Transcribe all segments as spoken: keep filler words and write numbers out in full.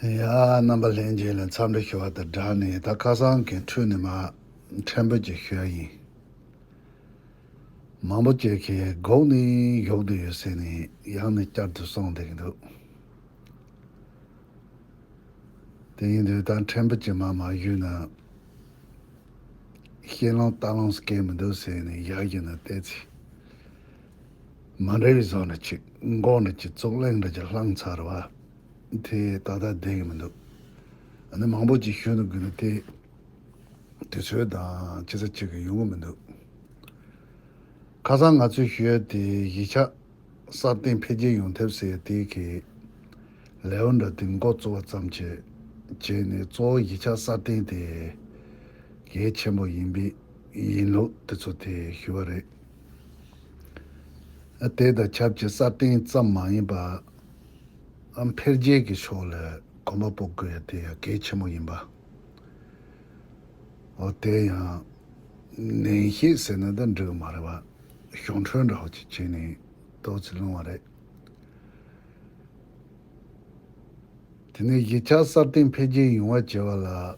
ཡ། རྣམ་པ་ལྷན་རྒྱས་ལ་འཚམས་འདྲི་ཞུ་བ་དང་སྦྲགས་ནས། ད་ཁ་སང་གི་འཕྲོས་ནས་མར་ཕྲན་བུ་ཅིག་ཞུ་ཡ་ཡིན། མང་པོ་ཅིག་གིས་སྒུག་ནས་བཞུགས་བསྡད་ཡོད་ཟེར་ནས་ཡང་ནས་བསྐྱར་དུ་གསུངས་བསྡད་ཀྱི་འདུག་དེ་ཡིན་དུས་ད་ཕྲན་བུ་ཅིག་མར་མར་ཞུས་ན། ཤེས་ལོང་ལྟ་ལོང་སྐད་མི་འདུག་ཟེར་ནས་ཡར་བཞིན་ན་བལྟས་ཚེ། མ་འདྲ་བའི་བཟོ་འདྲ་ཅིག་མགོ་འདྲ་ཅིག་གཙུག་ལེགས་འདྲ་ཅིག་བསླངས་ཚར་བ། དེ་ཏག་ཏག་བསྡད་ཀྱི་མི་འདུག་ཨ་ནི་མང་པོ་ཅིག་ཞུ་ན་དགོས་ན་དེ་དུས་ཚོད་དང་ཅི་ཙམ་ཅིག་གི་ཡོང་གི་མི་འདུག་ཁ་སང་ང་ཚོས་ཞུས་ཡ་དེ་གཞིས་ཆགས་སྲ་བརྟན་འཕེལ་རྒྱས་ཡོང་ཐབས་ཟེར་དེ་གི་ལེའུ་འདྲ་དེ་འགོ་བཙུགས་པ་ཙམ་གྱིས་བྱས་ནས། གཙོ་བོ་གཞིས་ཆགས་སྲ་བརྟན་དེ་གལ་ཆེན་པོ་ཡིན་པའི་ཡིན་ལུགས་དེ་ཚོ་དེ་ཞུས་པ་རེད། དེ་དང་ཆབས་ཅིག་སྲ་བརྟན་ཙམ་མ་ཡིན་པ། ཨ། འཕེལ་རྒྱས་ཀྱི་ཕྱོགས་ལ་གོམ་པ་སྤོ་དགོས་ཡ་དེ་ཡང་གལ་ཆེན་པོ་ཡིན་པ། འོ། དེ་ཡང་ནན་བཤད་ཟེར་ན་ད་འགྲིག་གི་མ་རེད་བ། གཞུང་འཕྲོས་འདྲ་བོ་ཅིག་བྱས་ནས་ཏོག་ཙམ་སློང་བ་རེད། དེ་ནས་གཞིས་ཆགས་སྲ་བརྟན་འཕེལ་རྒྱས་ཡོང་བ་བྱེད་པ་ལ་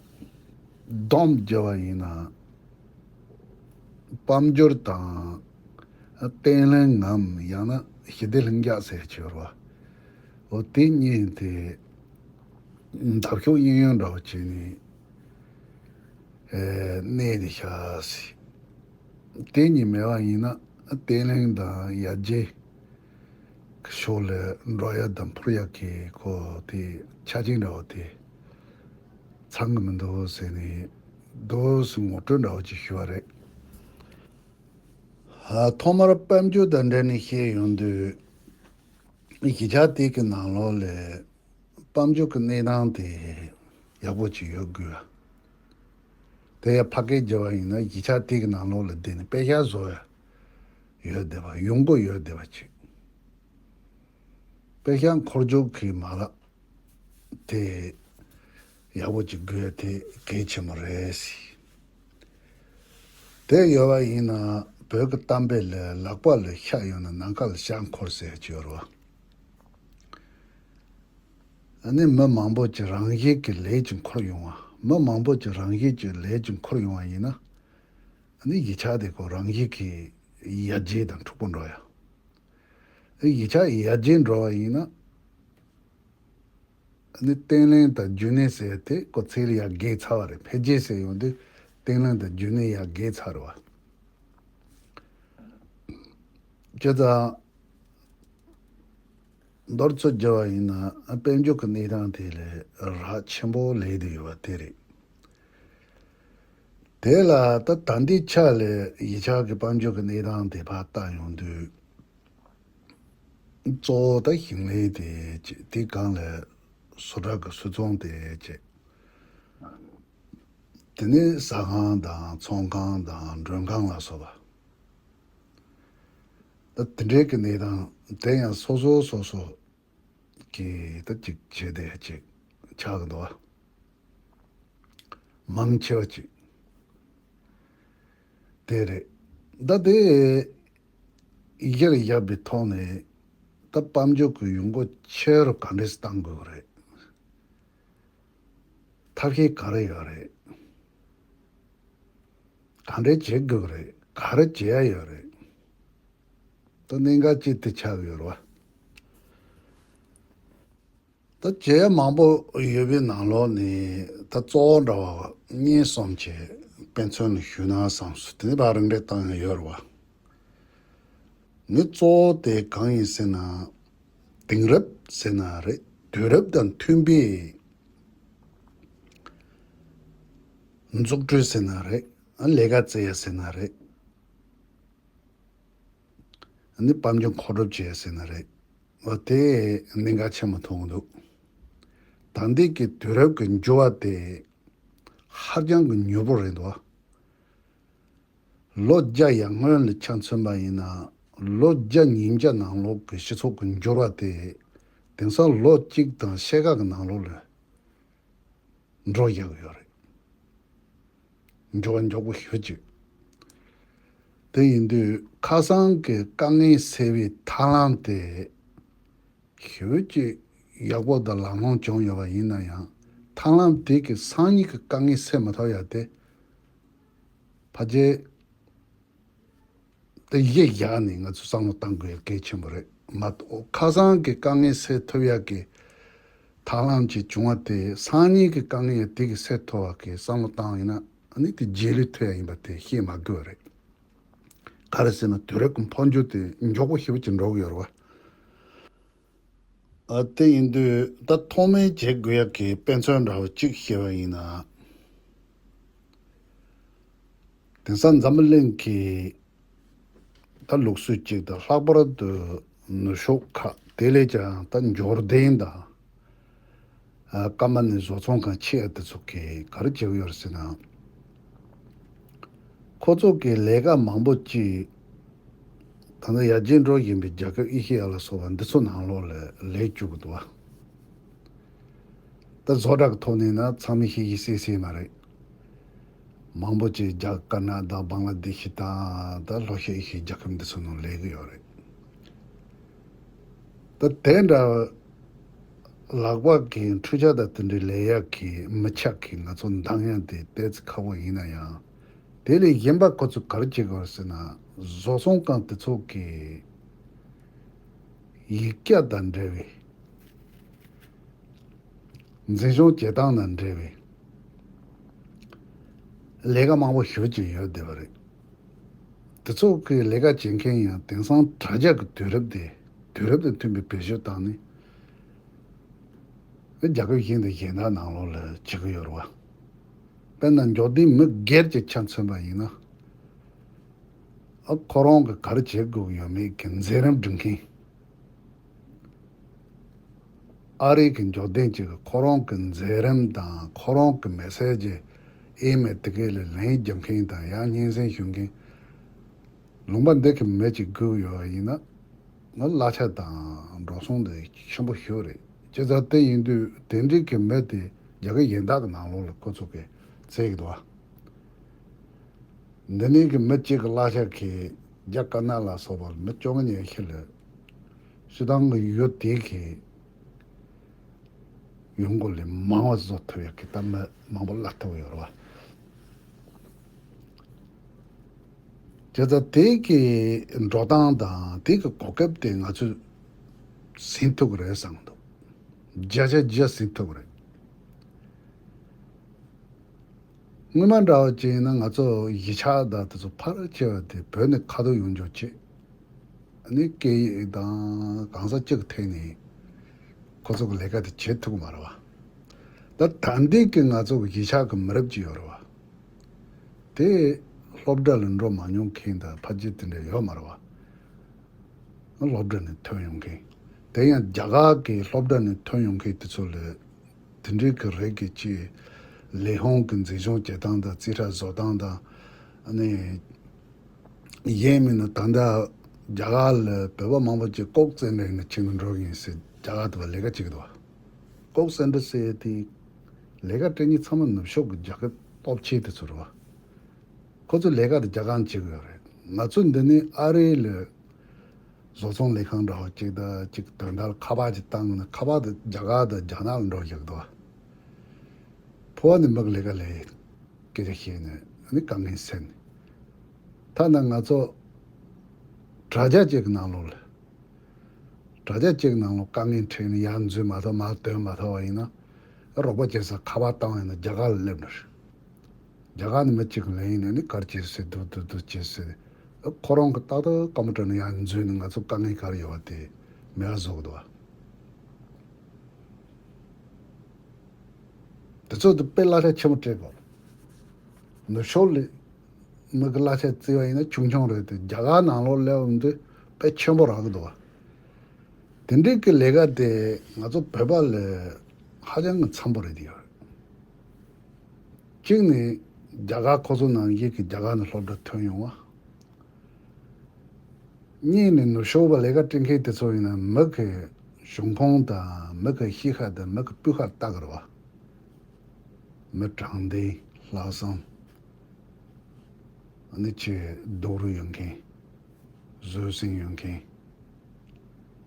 སྡོམ་རྒྱག་པ་ཡིན་ན། དཔལ་འབྱོར་དང་བརྟན་ལྷིང་ངམ་ཡང་ན་ཞི་བདེ་ལྷིང་འཇགས་ཟེར་ཡ་ཅིག་ཡོད་རེད་བ། འོ། དེ་གཉིས་དེ་འདབ་གཤོག་གཡས་གཡོན་འདྲ་བོ་བྱས་ནས། ཨེ། གནས་དེ་ཤ་སི། དེ་གཉིས་མེད་པ་ཡིན་ན་བརྟན་ལྷིང་དང་ཡར་རྒྱས་ཀྱི་ཕྱོགས་ལ་འགྲོ་ཡ་དང་འཕུར་ཡ་གི་ཁོ་དེ་ཆ་རྐྱེན་འདྲ་བོ་དེ་ཚང་གི་མི་འདུག་ཟེར་ནས་འདུག་སེ་ངོ་སྤྲོད་འདྲ་བོ་ཅིག་ཞུས་པ་རེད། ཨ། ཐོག་མར་དཔལ་འབྱོར་དང་འབྲེལ་ནས་བཤད་ཡོང་དུས། གཞིས་ཆགས་དེ་གི་ནང་ལོགས་ལ་དཔལ་འབྱོར་གྱི་གནས་སྟངས་དེ་ཡག་པོ་ཅིག་ཡོད་དགོས། དེ་ཡང་ཕ་གིར་བརྗོད་པ་ཡིན་ན་གཞིས་ཆགས་དེ་གི་ནང་ལོགས་ལ་བསྡད་ནས་པེ་ཤག་བཟོ་ཡ་ཡོད་བསྡད་པ། ཡོང་སྒོ་ཡོད་བསྡད་པ་ཅིག་པེ་ཤག་འཁོར་རྒྱུག་གི་མ་ལག་དེ་ཡག་པོ་ཅིག་དགོས་ཡ་དེ་གལ་ཆེན་པོ་རེད། དེ་ཡོད་པ་ཡིན་ན་བོད་ཀྱི་གཏམ་དཔེ་ལ། ལག་པ་ལ་ཤ་ཡོད་ན་ནམ་མཁའ་ལ་ཤར་འཁོར་ཟེར་ཡ་ཅིག་ཡོད་རེད་བ། ཨ་ནི་མི་མང་པོ་ཅིག་རང་བཞིན་གྱི་ལས་ཀྱིས་འཁོར་ཡོང་བ། མི་མང་པོ་ཅིག་རང་བཞིན་གྱི་ལས་ཀྱིས་འཁོར་ཡོང་བ་ཡིན་ན། ཨ་ནི་གཞིས་ཆགས་དེ་ཁོ་རང་བཞིན་གྱིས་ཡར་རྒྱས་དང་འཁྲུག་པོ་འགྲོ་ཡ། ཨ། གཞིས་ཆགས་ཡར་རྒྱས་འགྲོ་བ་ཡིན་ན། ཨ་ནི་བརྟན་ལྷིང་དང་རྒྱུན་གནས་ཟེར་དེ་ཁོ་ཚད་ལ་ཡར་རྒལ་ཚར་བ་རེད། འཕེལ་རྒྱས་ཟེར་ཡོང་དུས་བརྟན་ལྷིང་དང་རྒྱུན་གནས་ཡར་རྒལ་ཚར་བ། བྱས་ཙང་མདོར་ཚུར་བརྗོད་པ་ཡིན་ན། དཔལ་འབྱོར་གྱི་གནས་སྟངས་དེ་ལས་རགས་ཆེན་པོ་ལས་བསྡད་ཡོད་པ་དེ་རེད། དེ་ལ་ད་ད་ལྟའི་ཆ་ལ་གཞིས་ཆགས་ཀྱི་དཔལ་འབྱོར་གྱི་གནས་སྟངས་དེ་ཕར་བལྟ་ཡོང་དུས། གཙོ་བོ་ད་ཞིང་ལས་དེ་བྱས། དེའི་སྒང་ལ་བཟོ་གྲྭ་གི་བཟོ་ཚོང་དེ་བྱས། དེ་ནས་ཟ་ཁང་དང་ཚོང་ཁང་དང་མགྲོན་ཁང་ལ་སོགས་པ། ད་དེ་འདྲའི་གི་གནས་སྟངས་དེ་ཡང་སོ་སོ་སོ་སོ་གི་ད་ཅིག་བྱས་ཏེ་ཅིག་ཆགས་ཀྱི་འདུག་བ། མང་ཆེ་བ་ཅིག་དེ་རེད། ད་དེ་གཞིར་བཞག་པའི་ཐོག་ནས་ད་དཔལ་འབྱོར་གྱི་ཡོང་སྒོ་ཆེ་རུ་ག་འདྲས་གཏང་དགོས་ཀྱི་རེད། ཐབས་ཤེས་ག་རེ་ཡོད་རེད། ག་འདྲས་བྱེད་དགོས་ཀྱི་རེད། ག་རེ་བྱེད་ཡ་ཡོད་རེད། ད་གནད་འགག་ཅིག་དེ་ཆགས་ཡོད་རེད་བ། ད་བྱེད་ཡ་མང་པོ་ཡོད་པའི་ནང་ལོགས་ནས་ད་གཙོ་བོ་འདྲ་བ་གཉིས་གསུམ་ཅིག་དཔེ་མཚོན་ལ་ཞུས་ན་བསམ་སོང་། དེ་ནས་ཕར་རིམ་གྲས་བཏང་ཡ་ཡོད་རེད་བ། ནི་གཙོ་བོ་དེ་གང་ཡིན་ཟེར་ན། དེང་རབས་ཟེར་ན་རེད། དུས་རབས་དང་མཐུན་པའི་འཛུགས་སྐྲུན་ཟེར་ན་རེད། ཨ། ལས་ཀ་བཙལ་ཡ་ཟེར་ན་རེད། ཨ་ནི་དཔལ་འབྱོར་མཁོ་སྒྲུབ་བྱེད་ཡ་ཟེར་ན་རེད། འོ། དེ་གནད་འགག་ཆེན་པོ་མཐོང་གི་འདུག་ད་ལྟའི་གི་དུས་རབས་ཀྱི་འགྱུར་བ་དེ་ཧ་ཅང་གི་མྱུར་པོ་རེད་འདུག་ལོ་བརྒྱ་ཡར་སྔོན་ལ་ཆ་མཚོན་པ་ཡིན་ན། ལོ་བརྒྱ་ཉིས་བརྒྱ་ནང་ལོགས་ཀྱི་སྤྱི་ཚོགས་ཀྱི་འགྱུར་བ་དེ་དེང་སང་ལོ་གཅིག་དང་ཕྱེད་ཀ་གི་ནང་ལོགས་ལ་འགྲོ་བཞག་གི་ཡོད་རེད། འགྱུར་བ་མགྱོགས་པོ་ཞེ་པོ་ཅིག་དེ་ཡིན་དུས་ཁ་སང་གི་དཀའ་ངལ་སེལ་བའི་ཐབས་ལམ་དེ་ཞེ་པོ་ཅིག་ ཡག་པོ་དང་ལམ་ལྷོང་བྱུང་ཡོད་པ་ཡིན་ན་ཡང་ཐབས་ལམ་དེ་གི་སང་ཉིན་གྱི་དཀའ་ངལ་སེལ་མ་ཐུབ་ཡ་དེ་ཕལ་ཆེར་དེ་གཞི་བཞག་ནས་ང་ཚོ་བསམ་བློ་གཏང་དགོས་ཡ་གལ་ཆེན་པོ་རེད། མ་གཏོགས་ཁ་སང་གི་དཀའ་ངལ་སེལ་ཐུབ་ཡ་གི་ཐབས་ལམ་ཅིག་བྱུང་བ་དེ་སང་ཉིན་གྱི་དཀའ་ངལ་ཡང་དེ་གི་སེལ་ཐུབ་པ་གི་བསམ་བློ་བཏང་ཡིན་ན་ཨ་ནི་དེ་རྗེས་ལུས་ཐུབ་ཡ་ཡིན་པ་དེ་ཤེས་མ་དགོས་པ་རེད། ག་རེ་ཟེར་ན་དུས་རབས་ཀྱི་འཕོ་འགྱུར་དེ་མགྱོགས་པོ་ཞེ་པོ་ཅིག་འགྲོ་གི་ཡོད་རེད་བ། ཨ་དེ་ཡིན་དུས་ད་ཐོག་མའི་བྱེད་དགོས་ཡ་གི་དཔེ་མཚོན་འདྲ་བོ་གཅིག་བཤད་པ་ཡིན་ན། དེང་སང་འཛམ་བུ་གླིང་གི་ད་ལུགས་སྲོལ་གཅིག་དང་ལྷག་པར་དུ་ནུབ་ཕྱོགས་ཁག་དེ་ལས་ཀྱང་ད་འབྱོར་ལྡན་དང་ཨ་ཀ་མ་ནི་བཟོ་ཚོང་ཁང་ཆེ་ཡ་དེ་ཚོ་གིས་ག་རེ་བྱེད་ཀྱི་ཡོད་རེད་ཟེར་ན། ཁོ་ཚོ་གི་ལས་ཀ་མང་པོ་ཅིག་ད་ལྟ་ཡར་རྒྱས་འགྲོ་བཞིན་པའི་རྒྱལ་ཁབ་ཨེ་ཤེ་ཡ་ལ་སོགས་པ་འདི་ཚོ་ནང་ལོགས་ལ་ལས་བཅུག་གི་འདུག་བ། ད་བཟོ་གྲྭ་གི་ཐོག་ནས་ན་ཚང་མས་ཤེས་ཤེས་གསལ་གསལ་མ་རེད། མང་པོ་ཅིག་རྒྱ་དཀར་ནག་དང་བང་ལ་དེ་ཤི་དང་ད་ལྷོ་ཤར་ཨེ་ཤི་རྒྱལ་ཁབ་འདི་ཚོ་ནང་ལས་ཀྱི་ཡོད་རེད། ད་དེ་འདྲ་ལག་པ་གི་འཕྲུལ་ཆས་དང་དེ་འདྲའི་ལས་ཡག་གི་མི་ཆགས་གི་ང་ཚོ་འདང་ཡང་དེ་ཏོག་ཙམ་ཁག་པོ་ཡིན་ན་ཡང་དེ་ལས་གཞན་པ་ཁོ་ཚོ་ག་རེ་བྱེད་དགོས་ཟེར་ན་བཟོ་ཚོང་ཁང་དེ་ཚོ་གི་ཡིག་སྐྱ་དང་འབྲེལ་བའི་འཛིན་སྐྱོང་བྱེད་སྟངས་དང་འབྲེལ་བའི་ལས་ཀ་མང་པོ་ཞེ་པོ་ཅིག་ཡོད་བསྡད་པ་རེད། དེ་ཚོ་གི་ལས་ཀ་བྱེད་མཁན་ཡང་དེང་སང་དྲ་རྒྱ་གི་དུས་རབས་དེ་དུས་རབས་དང་མཐུན་པའི་བེད་སྤྱོད་བཏང་ནས་རྒྱལ་ཁབ་གཞན་དང་གཞན་དག་ནང་ལོགས་ལ་བྱེད་ཀྱི་ཡོད་རེད་བ། དཔེར་ན་འབྱོར་ལྡན་མི་སྒེར་གྱི་ཆ་མཚོན་པ་ཡིན་ན། ཨ་ཁོ་རང་གི་ག་རེ་བྱེད་དགོས་ཀྱི་ཡོད་མེད་ཀྱི་མཛད་རིམ་སྒྲིག་མཁན། ཨ་རི་གི་འབྱོར་ལྡན་ཅིག་གི་ཁོ་རང་གི་མཛད་རིམ་དང་ཁོ་རང་གི་མི་སེར་གྱི་ཨེ་མེད་དེ་གའི་ལ་ལན་རྒྱག་མཁན་དང་ཡང་སྙན་སེང་ཞུ་མཁན། ལུང་པ་འདི་གི་མི་ཅིག་སྒུག་ཡོད་པ་ཡིན་ན་ང་གླ་ཆ་དང་འགྲོ་སོང་དེ་ཆེན་པོ་ཞིག་རེད། བྱས་ཙང་དེ་ཡིན་དུས་དེ་འདྲའི་གི་མི་དེ་རྒྱ་གར་གཞན་དག་གི་ནང་ལོགས་ལ་ཁོ་ཚོ་གི་བཙལ་གི་འདུག་བ། འདི་ནས་གི་མི་གཅིག་གི་གླ་ཆ་གི་རྒྱ་དཀར་ནག་ལ་སོགས་པ་མི་བཅོ་ལྔ་ཉི་ཤུ་ལ་སྤྱི་བཏང་གི་ཡུལ་དེ་གི་ཡོང་སྒོ་ལས་མང་བ་བཟོ་ཐུབ་ཡག་གི་གཏམ་མི་མང་པོ་བརླག་ཐུབ་ཡོད་རེད་བ། བྱས་ཙང་དེ་གི་འགྲོ་སྟངས་དང་དེ་གི་གོ་སྐབས་དེ་ང་ཚོས་ཟིན་ཐུབ་ཀྱི་རེད་བསམ་གི་འདུག་བརྒྱ་ཆ་བརྒྱ་ཟིན་ཐུབ་ཀྱི་རེད། སྔོན་མ་འདྲ་བ་ཅིག་ཡིན་ན་ང་ཚོ་གཞིས་ཆགས་དང་དེ་ཚོ་ཕལ་ཆེ་བ་དེ་བོད་ནས་ཁ་ཐོར་ཡོང་རྒྱུ་བྱེད། ཨ་ནི་སྐད་ཡིག་དང་གང་ཟག་གཅིག་གི་ཐད་ནས་ཁོ་ཚོ་གི་ལས་ཀ་དེ་བྱེད་ཐུབ་ཀྱི་མ་རེད་བ། ད་ད་ལྟའི་གི་ང་ཚོ་གི་གཞིས་ཆགས་གི་མི་རབས་ཅིག་ཡོད་རེད་བ། དེ་སློབ་གྲྭ་ལ་འགྲོ་མ་མྱོང་མཁན་དང་ཕལ་ཆེར་དེ་འདྲ་ཡོད་མ་རེད་བ། སློབ་གྲྭ་ནས་ཐོན་ཡོང་མཁན། དེ་ཡང་རྒྱ་གར་གྱི་སློབ་གྲྭ་ནས་ཐོན་ཡོང་མཁན་དེ་ཚོ་ལ་དེ་འདྲའི་གི་རིགས་ཀྱི་ཅིག་ལས་ཁུངས་ཀྱི་འཛིན་སྐྱོང་བྱེད་སྟངས་དང་རྩིས་ཁྲ་བཟོ་སྟངས་དང་ཨ་ནི་གཞན་མིན་ན་ད་ལྟ་རྒྱ་གར་ལ་བོད་པ་མང་པོ་ཅིག་ལྐོག་བཙན་འདྲེན་ནས་ཁྱེར་ནས་འགྲོ་གི་ཡིན་ཟེར་རྒྱ་གར་དུ་བ་ལས་ཀ་བྱེད་ཀྱི་འདུག་བ། ལྐོག་བཙན་འདྲེན་ཟེར་དེ་ལས་ཀ་སྤྲད་མཁན་ཚང་མ་ནུབ་ཕྱོགས་ཀྱི་རྒྱལ་ཁབ་སྟོབས་ཆེ་དེ་ཚོ་རེད་བ། ཁོ་ཚོ་ལས་ཀ་དེ་རྒྱ་གར་ནས་བྱེད་ཀྱི་ཡོད་རེད། ང་ཚོ་འདི་ནས་ཨ་རི་ལ་བཟོ་ཚོང་ལས་ཁང་འདྲ་བོ་གཅིག་དང་གཅིག་དོན་དག་ཁ་པར་གཅིག་བཏང་ན་ཁ་པར་དེ་རྒྱ་གར་དང་རྒྱ་ནག་ལ་འགྲོ་བཞག་འདུག་ཕོ་བ་ནས་མི་གི་ལས་ཀ་ལས་སྐད་ཆ་བཤད་ནས་ཨ་ནི་དཀའ་ངལ་སེལ་ནས། ཐ་ན་ང་ཚོ་དྲ་རྒྱ་གཅིག་གི་ནང་ལོགས་ལ་དྲ་རྒྱ་གཅིག་གི་ནང་ལོགས་དཀའ་ངལ་འཕྲད་ནས་ཡར་འཛུལ་མ་ཐུབ་མར་ཐོན་མ་ཐུབ་པ་ཡིན་ན་རོགས་པ་བྱེད་ས་ཁ་པར་བཏང་ཡིན་ན་རྒྱ་གར་ལ་སླེབས་འགྲོ་རེད། རྒྱ་གར་ནས་མི་གཅིག་གི་ལན་ཡིན་ནས་ནི་གར་བྱེད་ཟེར་འདུག་འདུག་འདུག་བྱེད་ཟེར། ཁོ་རང་གི་ཏག་ཏག་ཀ་མོ་ཊ་ནས་ཡར་འཛུལ་ནས་ང་ཚོ་དཀའ་ངལ་ག་རེ་ཡོད་པ་དེ་མེད་པ་བཟོ་གི་འདུག་བ། དེ་ཚོ་དེ་དཔེ་གླ་ཆ་ཆེན་པོ་སྤྲད་དགོས། ནུབ་ཕྱོགས་ལ་མི་གི་གླ་ཆ་བརྩི་བ་ཡིན་ན་ཆུང་ཆུང་རེད་དེ་རྒྱ་གར་ནང་ལོགས་སླེབས་འོང་དུས་དཔེ་ཆེན་པོ་རག་གི་འདུག་བ། དེ་འདྲའི་གི་ལས་ཀ་དེ་ང་ཚོ་བོད་པ་ལ་ཧ་ཅང་གི་འཚམ་པོ་རེད་དེ་ཡོད་རེད། གཅིག་ནི་རྒྱ་གར་ཁོ་ཚོ་ནང་བཞིན་གྱི་རྒྱ་གར་ནས་སློབ་གྲྭ་ཐོན་ཡོང་བ། གཉིས་ནི་ནུབ་ཕྱོགས་པ་ལས་ཀ་སྤྲད་མཁན་དེ་ཚོ་ཡིན་ན་མི་གི་གཞུང་ཕུང་དང་མི་གི་གཤིས་ཀ་དང་མི་གི་སྤུས་ཀ་ལྟ་གི་རེད་བ། མི་དྲང་བདེན་ལྷག་བསམ། ཨ་ནི་ཆེས་སྡུག་རུས་ཡོད་མཁན། བཟོད་བསྲན་ཡོད་མཁན།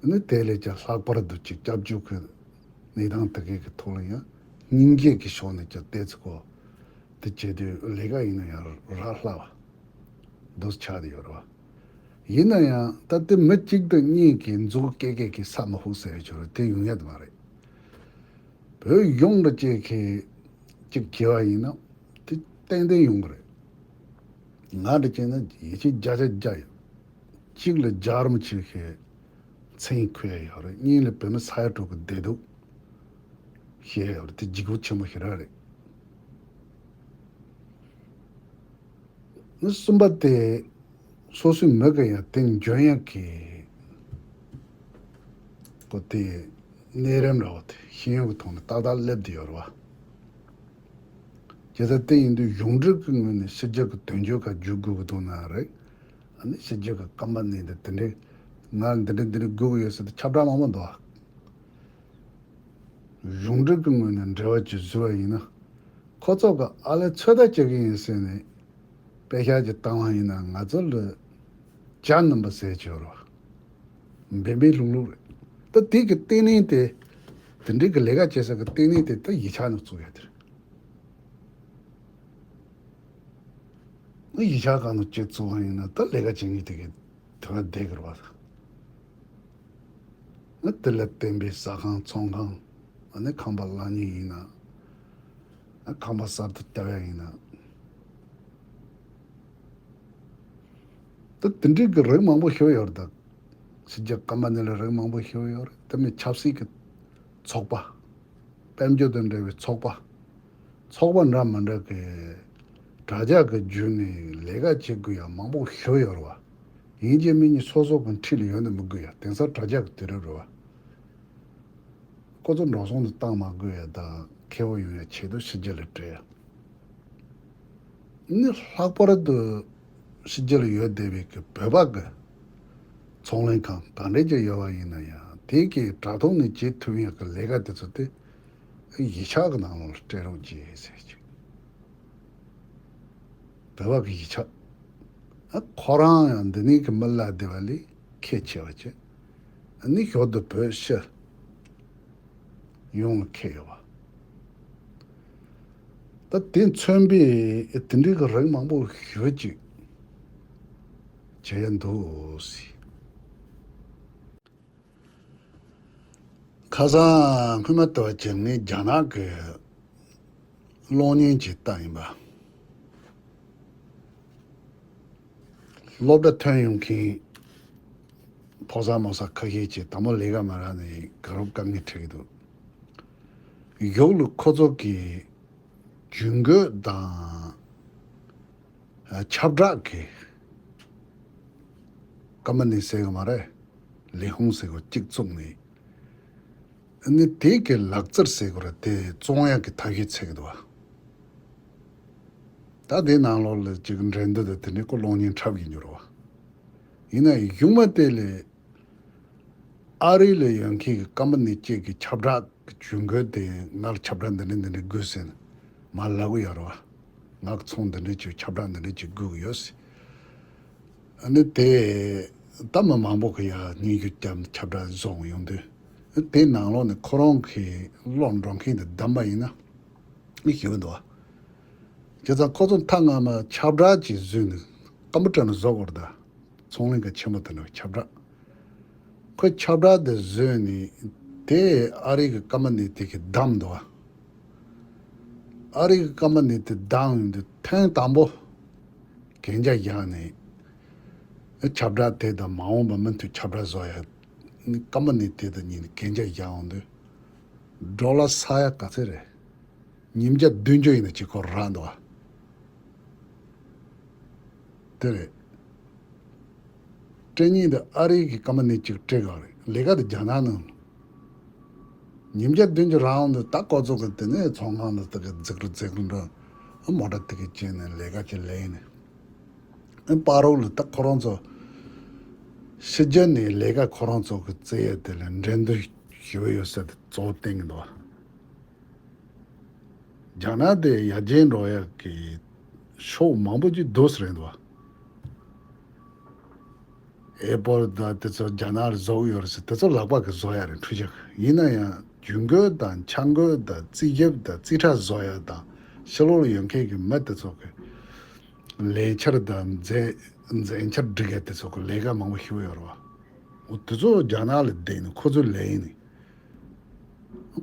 ཨ་ནི་དེ་ལས་ཀྱང་ལྷག་པར་དུ་ཅིག་སྐྱབས་བཅོལ་གྱི་ གནས་སྟངས་དེ་གའི་གི་ཐོག་ལ་ཡང་སྙིང་རྗེ་གི་ཕྱོགས་ནས་ཀྱང་བལྟས་ཚེ་ཁོ་དེ་བྱེད་དུས་ལས་ཀ་ཡིན་ན་ཡང་རག་སླ་བ་འདུག་ཆགས་བསྡད་ཡོད་རེད་བ། ཡིན་ན་ཡང་ད་ལྟའི་མི་གཅིག་དང་གཉིས་ཀྱིས་མཛུབ་སྐྱེ་སྐྱེ་གིས་ས་མི་ཕུག་ཟེར་ཡོད་ཆོག་རེད། དེ་ཡོང་ཡ་དེ་མ་རེད། བོད་ཡོངས་འདྲ་ཅིག་གིས་གཅིག་བྱས་པ་ཡིན་ན་དེ་ཏན་ཏན་ཡོང་གི་རེད། ང་འདྲ་བྱས་ན་ཡིད་ཆེས་བརྒྱ་ཆ་བརྒྱ་ཡོད། གཅིག་ལ་རྒྱལ་རམ་ཆེ་ཤོས་མཚན་འཁོད་ཡ་ཡོད་རེད། གཉིས་ལ་བོད་མི་ས་ཡ་དྲུག་གི་བདེ་སྡུག་ཤེས་ཡ་ཡོད་རེད། དེ་འཇིགས་པ་ཆེན་པོ་ཞེ་དྲག་རེད། གསུམ་པ་དེ་སོ་སོའི་མི་གི་ཡང་དེ་འཇོན་ཡག་གི་གོ་དེ་གནས་རིམ་ར་བ་དེ་ཤེས་ཡོན་གྱི་ཐོག་ནས་ཏག་ཏག་སླེབས་བསྡད་ཡོད་རེད་བ། བྱས་ཙང་དེ་ཡིན་དུས་གཞུང་འབྲེལ་གྱི་ངོས་ནས་ཕྱི་རྒྱལ་གྱི་དོན་གཅོད་ཁག་བརྒྱུད་དགོས་ཀྱི་འདུག་ན་རེད། ཨ་ནི་ཕྱི་རྒྱལ་གྱི་ཀམ་པ་ནི་འདི་དེ་འདྲའི་ང་འདི་འདྲ་འདི་འདྲ་དགོས་ཀྱི་ཡོད་ཟེར་ཏེ་ཁྱབ་བསྒྲགས་མང་པོ་འདུག་ཨ། གཞུང་འབྲེལ་གྱི་ངོས་ནས་འབྲེལ་བ་ཅིག་བཟོས་པ་ཡིན་ན། ཁོ་ཚོ་གི་ཨ་ལས་ཚོད་ལྟ་བྱེད་ཀྱི་ཡིན་ཟེར་ནས་དཔེ་ཤག་ཅིག་བཏང་བ་ཡིན་ན་ང་ཚོ་ལ་ཇ་སྣུམ་པ་ཟེར་གྱི་ཡོད་རེད་བ། འབེན་པའི་ལྷུག་ལྷུག་རེད། ད་དེ་གི་ལྟེ་གནས་དེ་དེ་འདྲའི་གི་ལས་ཀ་བྱེད་ས་གི་ལྟེ་གནས་དེ་ད་ཡིག་ཆ་ནང་བཙུགས་ཡ་དེ་རེད། ཨ་ཡིག་ཆ་སྒང་ནང་ཅིག་བཙུགས་པ་ཡིན་ན་ད་ལས་ཀ་བྱེད་མཁན་དེ་གི་དོན་བསྡད་ཀྱི་རེད་བ། ཨ་དེ་ལ་བརྟེན་པའི་ཟ་ཁང་ཚོང་ཁང་། ཨ་ནི་ཁང་པ་གླ་མཁན་ཡིན་ན། ཨ་ཁང་པ་གསར་དུ་བཏབ་ཡ་ཡིན་ན། ད་དེ་འདྲའི་གི་རིགས་མང་པོ་ཞིག་ཡོད་རེད་ད། ཕྱི་རྒྱལ་ཀམ་པ་ནི་ལ་རིགས་མང་པོ་ཞིག་ཡོད་རེད། དེ་མིན་ཆབ་སྲིད་ཀྱི་ཚོགས་པ། དཔལ་འབྱོར་དང་འབྲེལ་བའི་ཚོགས་པ། ཚོགས་པ་འདྲ་མི་འདྲ་གི་དྲ་རྒྱ་གི་བརྒྱུད་ནས་ལས་ཀ་བྱེད་དགོས་ཡ་མང་པོ་ཞིག་ཡོད་རེད་བ། ཡིན་གཅིག་མིན་གཉིས་སོ་སོ་གི་འཁྲིས་ལ་ཡོད་ན་མི་དགོས་ཡ། དེང་སང་དྲ་རྒྱ་གི་དུས་རབས་རེད་བ། ཁོ་ཚོ་འགྲོ་སོང་དུ་བཏང་མ་དགོས་ཡ་དང་མཁས་པོ་ཡོང་ཡ་ཆེད་དུ་ཕྱི་རྒྱལ་ལ་བྲོས་ཡ། ནི་ལྷག་པར་དུ་ཕྱི་རྒྱལ་ལ་ཡོད་བསྡད་པའི་གི་བོད་པ་གི་ཚོང་ལས་ཁང་ག་འདྲས་ཀྱི་ཡོད་པ་ཡིན་ན་ཡང་དེ་གི་དྲ་ཐོག་ནས་བྱེད་ཐུབ་ཡག་གི་ལས་ཀ་དེ་ཚོ་དེ་ཡིག་ཆ་གི་ནང་ལོགས་ལ་སྤྲད་རོགས་གྱིས་ཟེར་གྱི། བོད་པ་གི་ཡིག་ཆ། ཨ་ཁོ་རང་ཡང་འདི་ནས་གི་མི་ལ་བདེ་བ་ལས་ཁས་ཆེ་བ་བྱས། ཨ་ནི་ཞོར་དུ་བོད་ཕྱི་ཡོང་ལ་ཁེལ་ཡོད་པ། ད་དེ་མཚོན་པའི་དེ་འདྲའི་གི་རིགས་མང་པོ་ཞེ་ཅིག་བྱས་འདུག་སྲིད། ཁ་སང་སྔོན་མ་ལྟ་བུ་བྱས་ངས་རྒྱ་ནག་གི་གློག་བརྙན་ཅིག་བལྟས་ཡིན་པ། སློབ་གྲྭ་ཐོན་ཡོང་མཁན་ཕོ་གསར་མོ་གསར་ཁ་ཤས་ཀྱིས་དང་པོ་ལས་ཀ་མ་རག་ནས་དགའ་རབ་དཀའ་ངལ་འཕྲད་ཀྱི་འདུག་གཞུག་ལ་ཁོ་ཚོ་གིས་ཇུས་འགོད་དང་ཁྱབ་བསྒྲགས་ཀྱི་ཀམ་པ་ནི་ཟེར་གི་མ་རེད། ལས་ཁུངས་ཟེར་གི་གཅིག་བཙུགས་ནས། ཨ་ནི་དེ་གི་ལག་རྩལ་ཟེར་དགོས་རེད། དེ་བཙོང་ཡག་གི་ཐབས་ཤེས་འཚོལ་གི་འདུག་བ། ད་དེ་ནང་ལོགས་ལ་ཅིག་འགྲན་བསྡུར་དང་དེ་འདྲའི་ཀོ་གློག་བརྙན་འཁྲབ་ཀྱི་འགྱུར་བ། ཡིན་ན་ཡང་གཞུག་མ་དེ་ལས་ཨ་རི་ལ་ཡོད་མཁན་གྱི་ཀམ་པ་ནི་གཅིག་གི་ཁྱབ་བསྒྲགས་ཀྱི་ཇུས་འགོད་དེ་ང་ལ་ཁྱབ་བསྒྲགས་འདི་འདྲ་འདི་འདྲ་དགོས་ཟེར་ནས་མར་ལབ་གི་ཡོད་རེད་བ། ང་ཚོང་འདི་འདྲ་ཅིག་ཁྱབ་བསྒྲགས་འདི་འདྲ་ཅིག་དགོས་ཀྱི་ཡོད་ཟེར། ཨ་ནི་དེ་ད་མི་མང་པོ་གི་ཡ་སྙན་ཞུ་བརྒྱབ་ནས་ཁྱབ་བསྒྲགས་བཟོ་ཡོང་དུས། དེ་ནང་ལོགས་ནས་ཁོ་རང་གི་བློ་འགྲོ་མཁན་དེ་བདམས་པ་ཡིན་ན་ཨེ་ཞུ་གི་འདུག་བ། བྱས་ཙང་ཁོ་ཚོ་མཐའ་མ་ཁྱབ་བསྒྲགས་ཅིག་བཟོས་ནས་ཀམ་པུ་ཊར་ནང་བཟོ་དགོས་རེད་ད། ཚོང་ལས་ཁང་ཆེན་པོ་དེ་ནང་ཁྱབ་བསྒྲགས། ཁོས་ཁྱབ་བསྒྲགས་དེ་བཟོས་ནས་དེ་ཨ་རི་གི་ཀམ་པ་ནི་དེ་གིས་བདམས་འདུག་བ། ཨ་རི་གི་ཀམ་པ་ནི་དེ་བདམས་ཡོང་དུས་ཐེངས་དང་པོ་གན་རྒྱ་བཞག་ནས་ཁྱབ་བསྒྲགས་དེ་དང་མ་འོངས་པ་མུ་མཐུད་ཁྱབ་བསྒྲགས་བཟོ་ཡ་ཀམ་པ་ནི་དེ་དང་གཉིས་ནས་གན་རྒྱ་བཞག་ཡོང་དུས་ཌོ་ལར་ས་ཡ་ག་ཚོད་རེད། ཉིས་བརྒྱ་བདུན་ཅུ་ཡིན་ན་གཅིག་ཁོ་རག་འདུག་བ། དེ་རེད། སྤྲད་མཁན་དེ་ཨ་རི་གི་ཀམ་པ་ནི་གཅིག་སྤྲད་ག་རེད། ལས་ཀ་དེ་རྒྱ་ནག་ནང་། ཉིས་བརྒྱ་བདུན་ཅུ་རག་འོང་དུས་ད་ཁོ་ཚོ་གི་དེ་ནས་ཚོང་ཁང་དུ་དེ་གི་རྫིག་རུ་རྫིག་རུ་འགྲོ། མོ་ཊ་དེ་གི་བྱས་ནས་ལས་ཀ་བྱེད་ལས་ནས། ཨ་པ་རོག་ལ་ད་ཁོ་རང་ཚོ་ཕྱི་རྒྱལ་ནས་ལས་ཀ་ཁོ་རང་ཚོ་གི་བཙལ་ཡ་དེ་ལ་འགྲན་བསྡུར་ཞུ་གི་ཡོད་ཟེར་ཏེ་གཙོ་བོ་བསྟན་གི་འདུག་རྒྱ་ནག་དེ་ཡར་རྒྱས་འགྲོ་ཡག་གི་ཕྱོགས་མང་པོ་ཅིག་འདུག་ཟེར་རེད་འདུག་ཨེ་པོལ་དང་དེ་ཚོ་རྒྱ་ནག་ལ་བཟོ་གི་ཡོད་རེད་ཟེར། དེ་ཚོ་ལག་པ་གི་བཟོ་ཡ་རེད་འཕྲུལ་ཆས། ཡིན་ན་ཡང་ རྒྱུ་རྒོད་དང་ཆང་རྒོད་དང་རྩིས་རྒྱབ་དང་རྩིས་ཁྲ་བཟོ་ཡ་དང་ཕྱི་ལོགས་ལ་ཡོད་མཁན་གྱི་མི་དེ་ཚོ་གི་ལས་འཆར་དང་མཛད་མཛད་འཆར་སྒྲིག་ཡ་དེ་ཚོ་གི་ལས་ཀ་མང་པོ་ཞིག་ཡོད་རེད་བ། འོ་དེ་ཚོ་རྒྱ་ནག་ལ་བསྡད་ནས་ཁོ་ཚོའི་ལས་ཡིན་ནི།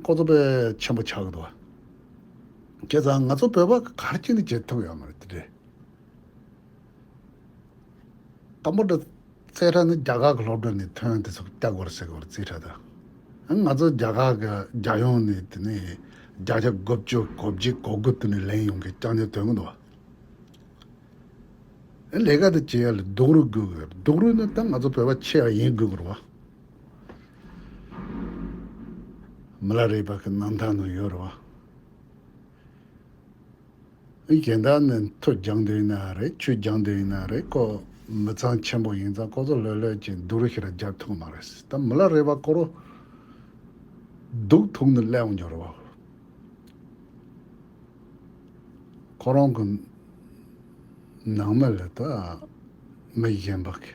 ཁོ་ཚོ་དཔེ་ཆེན་པོ་ཆགས་ཀྱི་འདུག་བ། བྱས་ཙང་ང་ཚོ་བོད་པ་ག་རེ་བྱས་ནས་བྱེད་ཐུབ་ཡོད་མ་རེད་དེ་འདྲས། དང་པོ་དེ་རྩིས་ཁྲ་ནི་རྒྱ་གར་གྱི་སློབ་གྲྭ་ནས་ཐོན་དེ་ཚོ་རྒྱག་དགོས་རེད་ཟེར་གྱི་ཡོད་རེད་རྩིས་ཁྲ་དང་། ང་ཚོ་རྒྱ་གར་གྱི་རྒྱལ་ཡོངས་ནས་དེ་ནས་བརྒྱ་ཆ་དགུ་བཅུ་གོ་བརྒྱད་གོ་དགུ་དེ་ནས་ལེན་ཡོང་མཁན་རྐྱང་རྐྱང་ཐོན་གྱི་འདུག་བ། ལས་ཀ་དེ་བྱེད་ཡ་ལ་སྡུག་རུས་དགོས་ཀྱི་ཡོད་རེད། སྡུག་རུས་ནི་ད་ང་ཚོ་བོད་པ་ཆེ་བ་ཡིན་དགོས་ཀྱི་རེད་བ། མི་ལ་རས་པ་གི་རྣམ་ཐར་ནང་ཡོད་རེད་བ། གཞན་དག་ནི་མཐུ་རྒྱང་དུ་ཡིན་ན་རེད། ཆོས་རྒྱང་དུ་ཡིན་ན་རེད། ཁོ་མི་ཚང་ཆེན་པོ་ཡིན་ཙང་ཁོ་ཚོ་ལྷོད་ལྷོད་ཀྱིས་སྡུག་རུས་ཞིག་ར་རྒྱབ་ཐུབ་མ་རེད། ད་མི་ལ་རས་པ་ཁོ་རང་སྡུག་ཐུག་ནས་སླེབས་འོང་རྒྱུ་རེད་བ། ཁོ་རང་གི་ནང་མི་ལ་ད་མི་གཞན་པ་གི་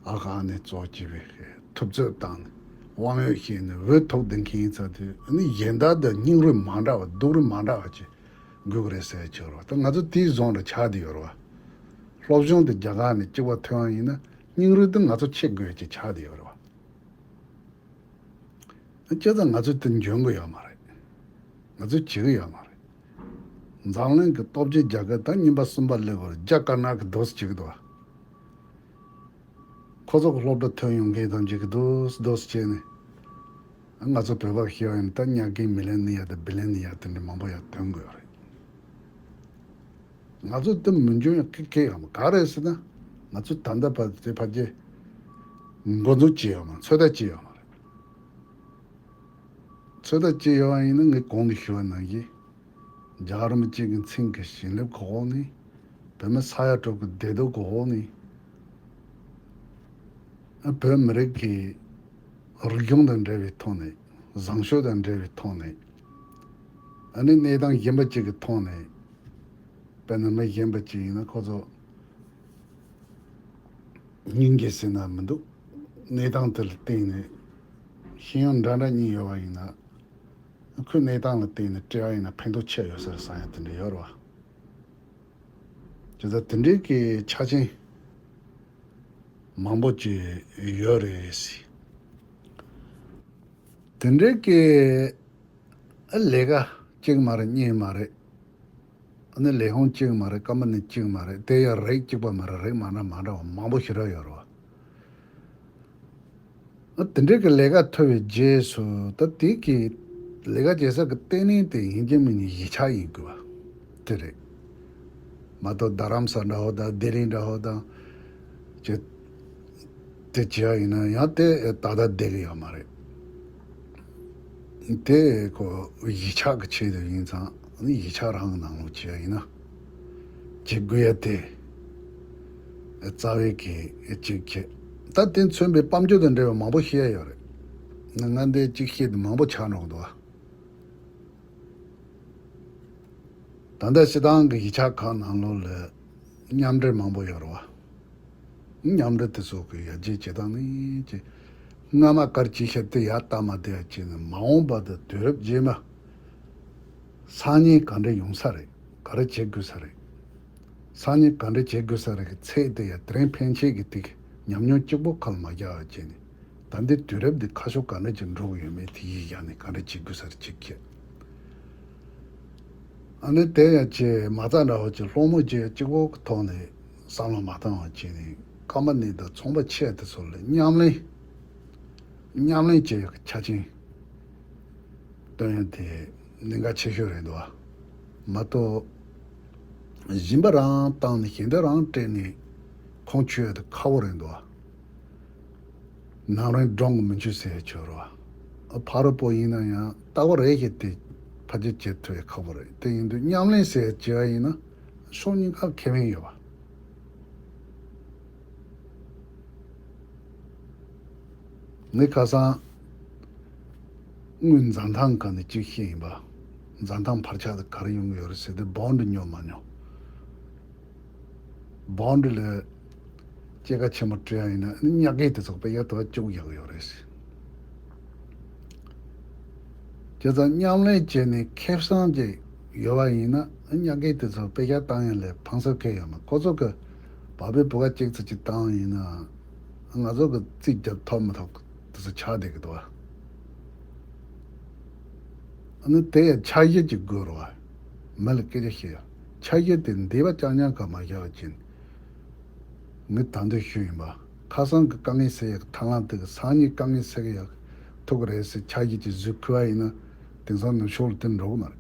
ཨ་ཁ་ཨ་ནེ་གཙོ་བྱས་པའི་ཐུབ་ཚོད་བཏང་ནས་དབང་ཡོད་བྱས་ནས་འུ་ཐུག་བསྡད་མཁན་ཡིན་ཙང་དུས་ཨ་ནི་གཞན་དག་དང་སྙིང་རུས་མ་འདྲ་བ་སྡུག་རུས་མ་འདྲ་བ་ཅིག་དགོས་ཀྱི་རེད་ཟེར་ཆོག་རེད་བ། ད་ང་ཚོ་དེའི་བཟོ་འདྲ་ཆགས་བསྡད་ཡོད་རེད་བ། སློབ་སྦྱོང་དེ་རྒྱ་གར་ནས་གཅིག་པ་ཐོན་པ་ཡིན་ན་སྙིང་རུས་དེ་ང་ཚོ་ཆེ་དགོས་ཀྱི་ཆགས་བསྡད་ཡོད་རེད་བ། བྱས་ཙང་ང་ཚོས་དེ་འཇོན་གི་ཡོད་མ་རེད། ང་ཚོས་བྱེད་གི་ཡོད་མ་རེད། འཛམ་གླིང་གི་སྟོབས་ཆེན་རྒྱལ་ཁབ་དང་གཉིས་པ་གསུམ་པ་སླེབས་པར་རྒྱ་དཀར་ནག་གི་རྡོ་སུ་བྱེད་གི་འདུག་བ། ཁོ་ཚོ་གི་སློབ་གྲྭ་ཐོན་ཡོང་མཁན་ཐམས་ཅད་ཀྱིས་རྡོ་སུ་རྡོ་སུ་བྱས་ནས། ང་ཚོ་བོད་པ་ཤེས་པ་ཡིན་ན་ད་ཉག་གི་མི་ལི་ནི་ཡ་དང་བི་ལི་ནི་ཡ་དེ་འདྲ་མང་པོ་ཡར་ཐོན་གི་ཡོད་རེད། ང་ཚོ་དེ་མི་འཇོན་ཡང་ཁེ་ཁེ་ཡོད་མ་ག་རེ་ཟེར་ན། ང་ཚོ་ད་ལྟ་བར་དེ་ཕལ་ཆེར་འགོ་འཛུགས་བྱས་ཡོད་མ་ཚོད་ལྟ་བྱས་ཡོད་མ་རེད། ཚོད་ལྟ་བྱས་ཡོད་པ་ཡིན་ན་ངས་གོང་དུ་ཞུས་པ་ནང་བཞིན། རྒྱལ་བ་རིན་པོ་ཆེ་གི་མཚན་གྱི་བྱིན་རླབས་ཀྱི་འོག་ནས། བོད་མི་ས་ཡ་དྲུག་གི་བདེ་སྡུག་གི་འོག་ནས། ཨ་བོད་མི་རིགས་ཀྱི་རིག་གཞུང་དང་འབྲེལ་བའི་ཐོག་ནས། བཟང་སྤྱོད་དང་འབྲེལ་བའི་ཐོག་ནས། ཨ་ནི་གནས་སྟངས་གཞན་པ་ཅིག་གི་ཐོག་ནས། དཔེར་ན་མི་གཞན་པ་ཅིག་ཡིན་ན་ཁོ་ཚོ་སྙིང་རྗེ་ཟེར་ན་མི་འདུག་གནས་སྟངས་དེ་ལ་བརྟེན་ནས་ཤེས་ཡོན་འདྲ་འདྲ་གཉིས་ཡོད་པ་ཡིན་ན། ཁོའི་གནས་སྟངས་ལ་བརྟེན་ནས་བྲལ་བ་ཡིན་ན་ཕན་ཐོགས་ཆེ་ཡོད་ས་རེད་བསམ་ཡ་དེ་འདྲ་ཡོད་རེད་བ། དེ་ལྟར་དེ་འདྲའི་གི་ཆ་རྐྱེན་མང་པོ་ཅིག་ཡོད་རེད། དེ་འདྲའི་གི་ཨ་ལས་ཀ་གཅིག་མ་རེད་གཉིས་མ་རེད། ཨ་ནི་ལས་ཁུངས་གཅིག་མ་རེད། ཀམ་པ་ནི་གཅིག་མ་རེད། དེ་ཡང་རིགས་གཅིག་པ་མ་རེད། རིགས་མ་འདྲ་མ་འདྲ་བ་མང་པོ་ཞེ་དྲག་ཡོད་རེད་བ། ཨ་དེ་འདྲའི་གི་ལས་ཀ་ཐོབ་པའི་རྗེས་སུ་ད་དེ་གི་ལས་ཀ་བྱེད་ས་གི་ལྟེ་གནས་དེ་ཡིན་གཅིག་མིན་གཉིས་གཞིས་ཆགས་ཡིན་དགོས་པ་དེ་རེད། མ་གཏོགས་རྡ་རམ་ས་འདྲ་བོ་དང་ལྡི་ལི་འདྲ་བོ་དང་ཅི། དེ་བྱས་ཡིན་ན་ཡང་དེ་ད་ལྟ་བསྡད་ཀྱི་ཡོད་མ་རེད། དེ་ཁོ་གཞིས་ཆགས་ཀྱི་ཆེད་དུ་ཡིན་ཙང་གཞིས་ཆགས་རང་གི་ནང་ལོགས་བྱས་ཡིན་ན་བྱེད་དགོས་ཡ་དེ་རྩ་བའི་གི་གཅིག་བྱས། ད་དེ་མཚོན་པའི་དཔལ་འབྱོར་དང་འབྲེལ་བ་མང་པོ་བཤད་ཡ་ཡོད་རེད། ང་འདི་གཅིག་བཤད་དུས་མང་པོ་ཆགས་འགྲོ་གི་འདུག་བ། ད་ལྟ་སྤྱི་བཏང་གི་གཞིས་ཆགས་ཁག་ནང་ལོགས་ལ་མཉམ་འབྲེལ་མང་པོ་ཡོད་རེད་བ། མཉམ་འབྲེལ་དེ་ཚོ་གི་ཡར་རྒྱས་བྱེད་སྟངས་ནི་ཅི། སྔ་མ་ག་རེ་བྱས་བཞག་དེ་ཡར་བལྟ་མ་བསྡད་ཡ་བྱས་ནས་མ་འོངས་པ་དང་དུས་རབས་རྗེས་མ་སང་ཉིན་ག་འདྲ་ཡོང་ས་རེད། ག་རེ་བྱེད་དགོས་ས་རེད། སང་ཉིན་ག་འདྲ་བྱེད་དགོས་ས་རེད་གི་ཚད་དེ་ཡ་དེ་རིང་ཕན་ཆད་ཀྱི་ཏིག་ཉམས་མྱོང་གཅིག་པོ་ཁ་ལ་མ་རྒྱག་པ་བྱས་ནས། ད་འདི་དུས་རབས་འདི་ཁ་ཕྱོགས་ག་འདྲ་ཅིག་འགྲོ་གི་ཡོད་མེད་དེ་ཡིས་བཞག་ནས་ག་འདྲ་བྱེད་དགོས་ས་རེད་གཅིག་བྱས། ཨ་ནི་དེ་ཡང་ཅེས་མ་རྩ་འདྲ་བོ་ཅིག་སློང་མོ་ཅིག་གཅིག་པོ་གི་ཐོག་ནས་བསམ་བློ་མ་བཏང་བ་བྱས་ནས་ཀམ་པ་ནི་དང་ཚོང་པ་ཆེ་དེ་ཚོ་ལ་མཉམ་ལེན། མཉམ་ལེན་བྱེད་ཡག་གི་ཆ་རྐྱེན་སྟོན་ཡ་དེ་གནད་འགག་ཆེ་ཤོས་རེད་འདུག་བ། མ་གཏོགས་གཞན་པ་རང་བཏང་ནས་གཞན་དོན་རང་སྤྲད་ནས་ཁོང་ཆུད་ཡ་དེ་ཁག་པོ་རེད་འདུག་བ། ནང་རིན་སྒྲོན་གི་མི་འཇུག་ཟེར་ཆོག་རོ། ཕ་རོལ་པོ་ཡིན་ན་ཡང་རྟག་པ་རེ་ཞིག་དེ་ཕ་རྒྱུད་བྱེད་ཐུབ་ཡ་ཁག་པོ་རེད། དེ་ཡིན་དུས་མཉམ་ལེན་ཟེར་བྱས་པ་ཡིན་ན་ཕྱོགས་གཉིས་ཀ་ཁེ་ཕན་ཡོད་པ། ངས་ཁ་སང་དངུལ་འཛིན་ཐང་ག་ནས་གཅིག་ཤེས་ཡིན་པ། འཛིན་ཐང་བར་ཆད་དེ་ག་རེ་ཡོང་གི་ཡོད་རེད་ཟེར་དུས་བོན་ཌི་ཉོ་མ་ཉོ། བོན་ཌི་ལ་སྐྱེད་ཀ་ཆེན་པོ་སྤྲད་ཡ་ཡིན་ན་ཉག་གེ་དེ་ཚོ་དཔེ་ཡག་ཏུ་བཅུག་ཡག་ཡོད་རེད། དེ་ཚོ་མཉམ་ལེན་བྱས་ནས་ཁེ་བཟང་ཅིག་ཡོད་པ་ཡིན་ན། ཉག་གེ་དེ་ཚོ་དཔེ་ཆ་བཏང་ཡ་ལས་ཕངས་སེམས་ཁེལ་ཡོད་མ། ཁོ་ཚོ་གི་བ་སྤུའི་བུ་ག་གཅིག་ཙམ་ཅིག་བཏང་ཡིན་ན། ང་ཚོ་གི་རྩིས་རྒྱབ་ཐོབ་མི་ཐོབ་དེ་ཚོ་ཆགས་བསྡད་ཀྱི་འདུག་བ། ཨ་ནི་དེ་ཡང་འཆར་གཞི་ཅིག་དགོས་རེད་བ། མི་ལ་སྐད་ཆ་བཤད་ཡ། འཆར་གཞི་དེ་འདས་པ་རྐྱང་རྐྱང་ག་མ་བཞག་པ་ཅིན། ངས་ད་འདོད་ཞུས་ཡིན་པ། ཁ་སང་གི་དཀའ་ངལ་སེལ་ཡག་ཐབས་ལམ་དེ་གི་སང་ཉིན་དཀའ་ངལ་སེལ་གི་ཡག་ཐུག་གི་རེད་ཟེར་འཆར་གཞི་ཅིག་བཟོས་ཁུལ་བ་ཡིན་ན། དེང་སང་ནུབ་ཕྱོགས་ལ་དེ་འགྲོ་གི་མ་རེད།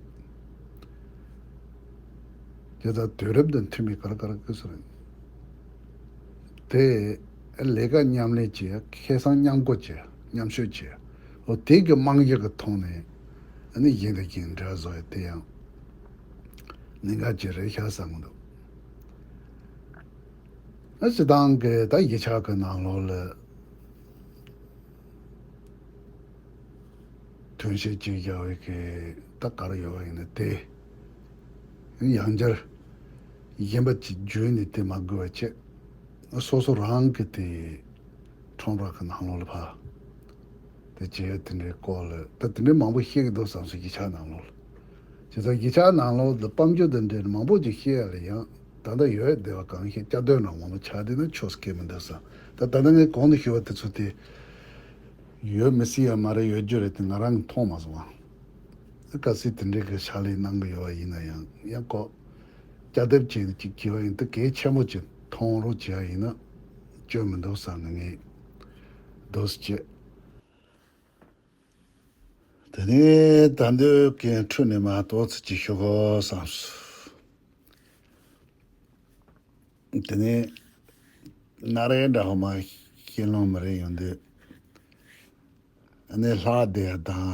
དེ་ལྟར་དུས་རབས་དང་མཐུན་པའི་ག་རེ་ག་རེ་དགོས་ས་རེད། དེ་ལས་ཀ་མཉམ་ལེན་བྱེད་ཡ། ཁེ་བཟང་མཉམ་བགོ་བྱེད་ཡ། མཉམ་སྤྱོད་བྱེད་ཡ། འོ་དེ་གི་རྨང་གཞི་གི་ཐོག་ནས་ཨ་ནི་གཞན་དང་གཞན་འབྲེལ་བ་བཟོ་ཡ་དེ་ཡང་གནད་འགག་ཅིག་རེད་ཤག་བསམ་གི་འདུག་ཨ་སྤྱིར་བཏང་གི་ད་གཞིས་ཆགས་ཀྱི་ནང་ལོགས་ལ་ཐོན་སྐྱེད་ཅིག་བཞག་པའི་གི་ད་ག་རེ་ཡོད་པ་ཡིན་ན། དེ་ཡང་བསྐྱར་གཞན་པ་ཅིག་བརྗོད་ནས་དེ་མ་དགོས་པ་བྱས། སོ་སོ་རང་གི་དེ་ཁྲོམ་ར་གི་ནང་ལོགས་ལ་ཕར་དེ་བྱས་དེ་འདྲའི་སྐོར་ལ་ད་དེ་འདྲའི་མང་པོ་བཤད་ཀྱི་འདུག་བསམ་སོང་། གཞིས་ཆགས་ནང་ལོགས་ལ། བྱས་ཙང་གཞིས་ཆགས་ནང་ལོགས་ལ་དཔལ་འབྱོར་དང་འབྲེལ་ནས་མང་པོ་ཅིག་བཤད་ཡ་ལ་ཡང་ད་ལྟ་ཡོད་བསྡད་པ་གང་ཤེས་བསྐྱར་ཟློས་རང་མང་པོ་ཆགས་བསྡད་ན་ཆོག་ས་ཁེལ་མི་འདུག་བསམ། ད་ད་ལྟ་ངས་གོང་དུ་ཞུས་པ་དེ་ཚོ་དེ་ཡོད་མི་སྲིད་ཡ་མ་རེད། ཡོད་རྒྱུ་རེད་དེ་ང་རང་གིས་མཐོང་མ་སོང་བ། གལ་སྲིད་དེ་འདྲའི་གི་ཕྱག་ལས་གནང་གི་ཡོད་པ་ཡིན་ན་ཡང་ཡང་ཁོ་བསྐྱར་ཟློས་བྱས་ནས་ཅིག་བྱས་པ་ཡིན་ན་གལ་ཆེན་པོ་ཅིག་མཐོང་རོགས་བྱས་པ་ཡིན་ན་སྐྱོན་མི་འདུག་བསམ་ནས་ངས་འདུག་སེ་བྱས། དེ་ནས་ད་འདོད་ཀྱི་འཕྲོས་ནས་མ་གཏོགས་ཚིག་ཅིག་ཞུ་དགོས་བསམས་སོང་། དེ་ནས་སྣ་རལ་འདྲ་བོ་མ་ཤེས་ལོང་མ་རེད་ཡོང་དུས། ཨ་ནི་ལྷག་བསྡད་ཡ་དང་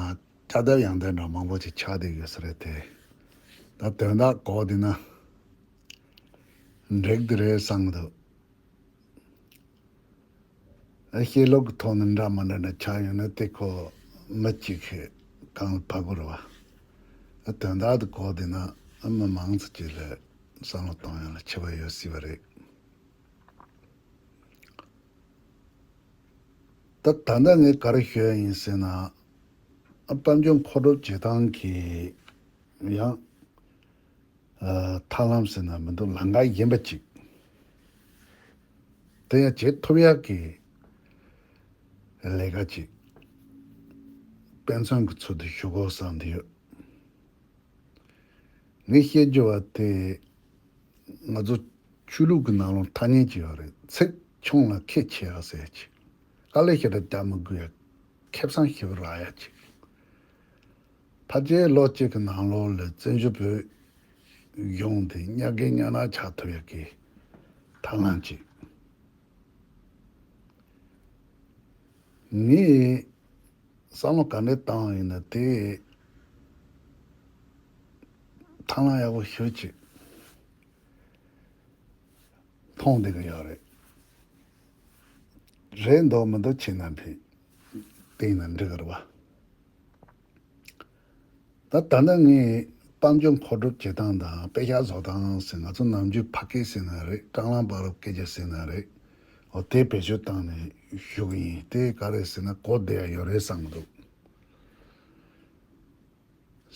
བསྐྱར་ཟློས་ཡང་དེ་འདྲ་མང་པོ་ཅིག་ཆགས་བསྡད་ཡོད་ས་རེད་དེ། ད་དོན་དག་གོ་བསྡད་ན་འགྲིག་འདི་རེད་བསམ་གི་འདུག་ཨ་བཤད་ལུགས་ཀྱི་ཐོག་ནས་འདྲ་མི་འདྲ་འདྲ་ཆགས་ཡོང་ན་དེ་ཁོ་མི་གཅིག་གིས་གང་ལ་ཕན་གི་རེད་བ། ཨ་དོན་དག་དེ་གོ་བསྡད་ན་ཨ་མི་མང་ཙམ་ཅིག་ལ་བསམ་བློ་གཏོང་ཡ་ལ་ཁྱད་པར་ཡོད་སྲིད་པ་རེད། ད་ད་ལྟ་ངས་ག་རེ་ཞུ་ཡ་ཡིན་ཟེར་ན། ཨ་དཔལ་འབྱོར་མཁོ་སྒྲུབ་བྱེད་སྟངས་ཀྱི་ཡང་ཨ་ཐབས་ལམ་ཟེར་ན་མི་འདུག་ལམ་ཁ་གཞན་པ་ཅིག་དེ་ཡང་བྱེད་ཐུབ་ཡག་གི་ལས་ཀ་ཅིག་དཔེ་མཚོན་གྱི་ཚུལ་དུ་ཞུ་དགོས་བསམ་གྱི་ཡོད། ངས་བཤད་རྒྱུ་བ་དེ་ང་ཚོ་ཆོས་ལུགས་ཀྱི་ནང་ལོགས་ཐ་སྙད་ཅིག་ཡོད་རེད། ཚེགས་ཆུང་ལ་ཁེ་ཆེ་བ་ཟེར་ཅིག་དཀའ་ལས་ཞེ་དྲག་རྒྱག་མི་དགོས་ཡ། ཁེ་བཟང་ཞེ་པོ་རག་ཡ་ཅིག་ཕལ་ཆེར་ལོ་གཅིག་གི་ནང་ལོགས་ལ་བཙན་བྱོལ་བོད་གཞུང་དེ་ཉག་གེ་ཉག་ནག་ཆགས་ཐུབ་ཡ་གི་ཐབས་ལམ་ཅིག་ངས་བསམ་བློ་ག་འདྲ་བཏང་ཡིན་ན་དེ་ཐབས་ལམ་ཡག་པོ་ཞེ་པོ་ཅིག་མཐོང་བསྡད་ཀྱི་ཡོད་རེད། རེད་འདུག་མི་འདུག་ཁྱེད་རྣམ་པས་བལྟས་ན་འགྲིག་གི་རེད་བ། ད་ད་ལྟ་ངས་དཔལ་འབྱོར་མཁོ་སྒྲུབ་བྱེད་སྟངས་དང་དཔེ་ཆ་བཟོ་སྟངས་ཟེར། ང་ཚོ་ནམ་རྒྱུན་ཕ་སྐད་ཟེར་ན་རེད། སྲང་ལམ་བར་སྐད་ཆ་ཟེར་ན་རེད། འོ་དེ་བེད་སྤྱོད་བཏང་ནས་ཞུ་གི་ཡིན། དེ་ག་རེ་ཟེར་ན་གོ་བདེ་ཡ་ཡོད་རེད་བསམ་གི་འདུག་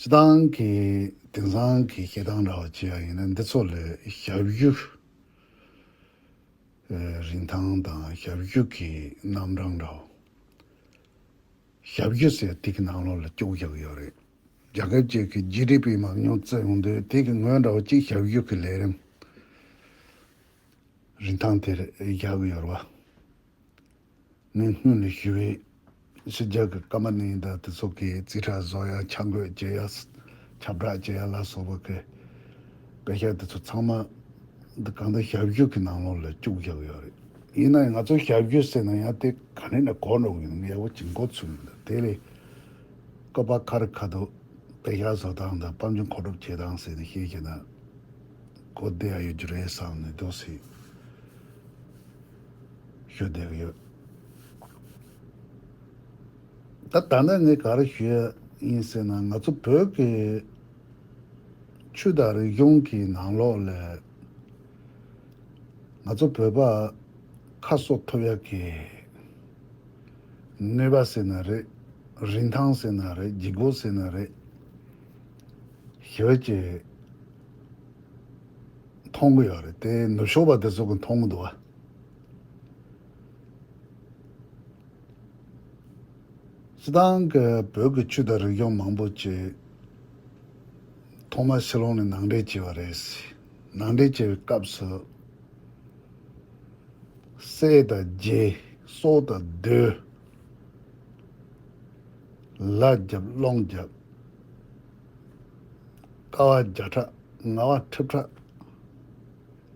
སྤྱིར་བཏང་གི་དེང་སང་གི་བཤད་སྟངས་འདྲ་བ་བྱས་པ་ཡིན་ན་འདི་ཚོ་ལ་ཞབས་ཞུ་རིན་ཐང་དང་ཞབས་ཞུ་གི་རྣམ་གྲངས་འདྲ་བོ། ཞབས་ཞུ་ཟེར་དེ་གི་ནང་ལོགས་ལ་བཅུག་བཞག་ཡོད་རེད། རྒྱལ་ཁབ་ཅིག་གི་ཇི་ཌི་པི་མང་ཉུང་བརྩི་ཡོང་དུས་དེ་གི་ངོས་འདྲ་བོ་གཅིག་ཞབས་ཞུ་གི་ལས་རིམ་རིན་ཐང་དེར་བཞག་གི་ཡོད་རེད་བ། ངས་སྔོན་ལ་ཞུས་པའི་ཕྱི་རྒྱལ་གྱི་ཀམ་པ་ནི་དང་དེ་ཚོ་གི་རྩིས་ཁྲ་བཟོ་ཡ། ཆ་བགོས་བྱེད་ཡ། ཁྱབ་བསྒྲགས་བྱེད་ཡ་ལ་སོགས་པ་གི་པེ་ཤག་དེ་ཚོ་ཚང་མ་འདི་གང་ལྟར་ཞབས་ཞུ་གི་ནང་ལོགས་ལ་བཅུག་བཞག་ཡོད་རེད། ཡིན་ན་ཡང་ང་ཚོ་ཞབས་ཞུ་ཟེར་ན་ཡང་དེ་ག་ནས་ན་གོ་འགྲོ་གི་ཡོད། ཡག་པོ་ཅིག་མགོ་ཚོས་མི་འདུག་དེ་ལས་བཀོད་པ་ཁ་རི་ཁ་ཐུག་པེ་ཤག་བཟོ་སྟངས་དང་དཔལ་འབྱོར་མཁོ་སྒྲུབ་བྱེད་སྟངས་ཟེར་ནས་བཤད་བྱས་ན་གོ་བདེ་ཡ་ཡོད་རྒྱུ་རེད་བསམ་ནས་འདུག་སེ་ཞུ་བསྡད་ཀྱི་ཡོད། ད་ད་ནི་ངས་ག་རེ་ཞུ་ཡ་ཡིན་ཟེར་ན། ང་ཚོ་བོད་ཀྱི་ཆོས་དང་རིག་གཞུང་གི་ནང་ལོགས་ལ་ང་ཚོ་བོད་པ་ཁ་གསོ་ཐུབ་ཡ་གི་ནུས་པ་ཟེར་ན་རེད། རིན་ཐང་ཟེར་ན་རེད། ལྗིད་ཁོག་ཟེར་ན་རེད། ཞེ་པོ་ཅིག་མཐོང་གི་ཡོད་རེད། དེ་ནུབ་ཕྱོགས་པ་དེ་ཚོ་གིས་མཐོང་གི་འདུག་བ། སྤྱིར་བཏང་གི་བོད་ཀྱི་ཆོས་དང་རིག་གཞུང་མང་པོ་ཅིག་ཐོག་མར་ཕྱི་ལོགས་ནས་ནང་འདྲེན་བྱས་པ་རེད། ནང་འདྲེན་བྱས་པའི་སྐབས་སུ། བསད་དང་བརྗེད། གསོད་དང་བརྡོལ། ལ་རྒྱབ་སློང་རྒྱབ། ཀ་བ་བརྒྱ་ཕྲག་ང་བ་ཁྲི་ཕྲག་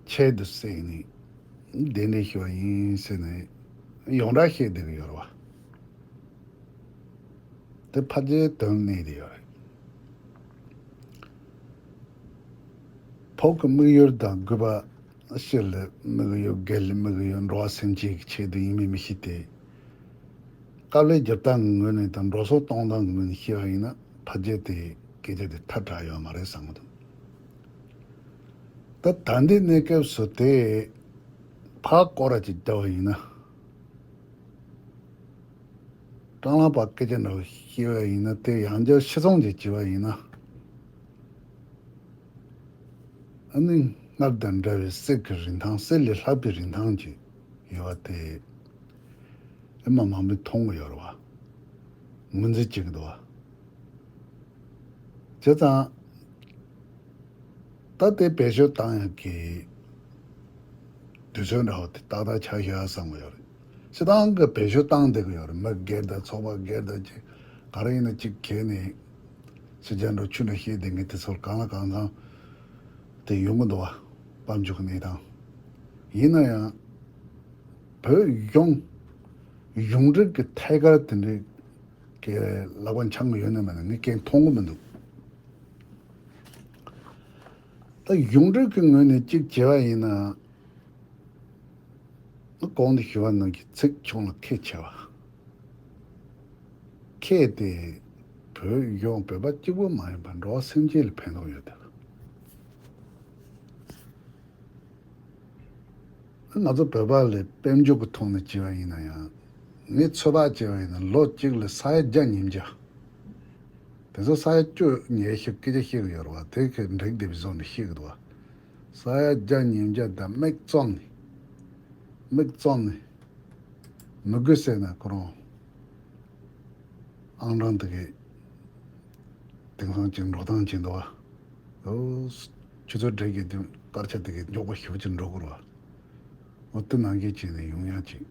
ཆེད་དུ་བསད་ནས་གདན་འདྲེན་ཞུས་པ་ཡིན་ཟེར་ནས་ཡོངས་གྲགས་བཤད་བསྡད་ཀྱི་ཡོད་རེད་བ། དེ་ཕལ་ཆེར་དོན་གནས་བསྡད་ཡོད་རེད། བོད་ཀྱི་དམིགས་ཡུལ་དང་དགོས་པ། སྤྱིར་ལ་དམིགས་ཡུལ། སྒེར་ལ་དམིགས་ཡུལ། འགྲོ་བ་སེམས་ཅན་གྱི་ཆེད་དུ་ཡིན་མིན་མི་ཤེས་ཏེ། དཀའ་ལས་རྒྱབ་སྟངས་ཀྱི་ངོས་ནས་དང་འགྲོ་སོང་གཏོང་སྟངས་ཀྱི་ངོས་ནས་བཤད་པ་ཡིན་ན། ཕལ་ཆེར་དེ་སྐད་ཆ་དེ་ཐལ་དྲགས་ཡོད་མ་རེད་བསམ་གྱི་འདུག་ད་ད་ལྟའི་གནས་སྐབས་སུ་དེ་ཕར་སྐོར་ར་ཅིག་བརྒྱབ་པ་ཡིན་ན། སྲང་ལམ་པ་སྐད་ཆ་འདྲ་བོ་བཤད་པ་ཡིན་ན། དེ་ཡང་བསྐྱར་ཕྱིར་ཚོང་ཅིག་བྱས་པ་ཡིན་ན། ཨ་ནི་སྔར་དང་འདྲ་བའི་གསེར་གྱི་རིན་ཐང་། གསེར་ལས་ལྷག་པའི་རིན་ཐང་ཅིག་ཡོད་པ་དེ་ཨེ་མ་མང་པོས་མཐོང་གི་ཡོད་རེད་བ། ངོས་འཛིན་བྱེད་ཀྱི་འདུག་བ། བྱས་ཙང་། ད་དེ་བེད་སྤྱོད་བཏང་ཡག་གི་དུས་ཚོད་འདྲ་བོ་དེ་ཏག་ཏག་ཆགས་ཤག་བསམ་གྱི་ཡོད་རེད། སྤྱིར་བཏང་གི་བེད་སྤྱོད་བཏང་བསྡད་ཀྱི་ཡོད་རེད། མི་སྒེར་དང་ཚོགས་པ་སྒེར་དང་ཅིག་ག་རེ་ཡིན་ན་ཅིག་གྱེས་ནས་ཕྱི་རྒྱལ་འགྲོ་ཆུ་འགྲོ་བཤད་བསྡད་མཁན་དེ་ཚོར་གང་ལ་གང་འཚམ་དེ་ཡོང་གི་འདུག་བ། དཔལ་འབྱོར་གྱི་གནས་སྟངས། ཡིན་ན་ཡང་བོད་གཞུང་གཞུང་འབྲེལ་གྱི་ཐད་ཀར་དེ་འདྲའི་གི་ལག་པ་འཆང་གི་ཡོད་ན་མེད་ན་ངས་གང་མཐོང་གི་མི་འདུག་ད་གཞུང་འབྲེལ་གྱི་ངོས་ནས་གཅིག་བྱས་པ་ཡིན་ན། གོང་དུ་ཞུས་པ་ནང་གི་ཚིག་ཆུང་ལ་ཁས་འཆེ་བ། ཁས་དེ་བོད་གཞུང་བོད་པ་གཅིག་པུ་མ་ཡིན་པར་འགྲོ་བ་སེམས་ཅན་ལ་ཕན་ཐོགས་ཡོད་དེ། ང་ཚོ་བོད་པ་ལ་དཔལ་འབྱོར་གྱི་ཐོག་ནས་བྱས་པ་ཡིན་ན་ཡང་། ངས་ཚོད་དཔག་བྱས་པ་ཡིན་ན་ལོ་གཅིག་ལ་ས་ཡ་བརྒྱ་ཉིས་བརྒྱ། དེ་ཚོ་ས་ཡ་བཅུ་ཉེར་བཞི་སྐད་ཆ་བཤད་ཀྱི་ཡོད་རེད་བ། དེ་གི་འགྲིག་བསྡད་པའི་བཟོ་འདྲ་བཤད་ཀྱི་འདུག་བ། ས་ཡ་བརྒྱ་ཉིས་བརྒྱ་དང་མིག་བཙུམ་ནས། མིག་བཙུམ་ནས། མི་དགོས་ཟེར་ན་ཁོ་རང་ཨང་གྲངས་དེ་གའི་དེང་སང་ཅིག་འགྲོ་སྟངས་ཅིག་འདུག་བ། ཨོ། ཆུ་ཚོད་འགྲིག་གི་དུས་སྐར་ཆ་དེ་གའི་མགྱོགས་པོ་ཞེ་པོ་ཅིག་འགྲོ་དགོས་རེད་བ། འོ་དེ་ནང་བཞིན་བྱས་ནས་ཡོང་ཡག་ཅིག་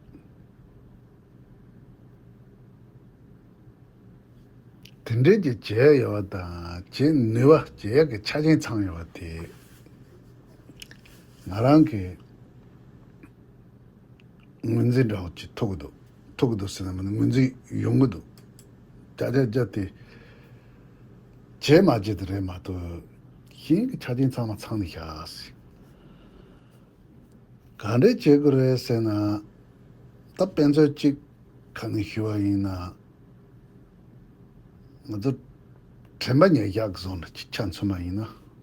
དེ་འདྲའི་གི་བྱས་ཡོད་པ་དང་བྱེད་ནུས་པ། བྱེད་ཡག་གི་ཆ་རྐྱེན་ཚང་ཡོད་པ་དེ་ང་རང་གི་ངོས་འཛིན་འདྲ་བོ་ཅིག་ཐུག་གི་འདུག་ཐུག་གི་འདུག་ཟེར་ན་མིན། ངོས་འཛིན་ཡོང་གི་འདུག་བྱ་བྱ་བྱ་དེ་བྱེད་མ་བྱེད་དེ་རེད་མ་གཏོགས་གཞན་གྱི་ཆ་རྐྱེན་ཚང་མ་ཚང་ནས་བཞག་ཟེར། ག་འདྲས་བྱེད་དགོས་རེད་ཟེར་ན། ད་དཔེ་མཚོན་གཅིག་ཁ་ནས་ཞུ་བ་ཡིན་ན། ང་ཚོ་དྲན་པ་ཉེར་བཞག་གི་བཟོ་འདྲ་ཅིག་ཆ་མཚོན་པ་ཡིན་ན།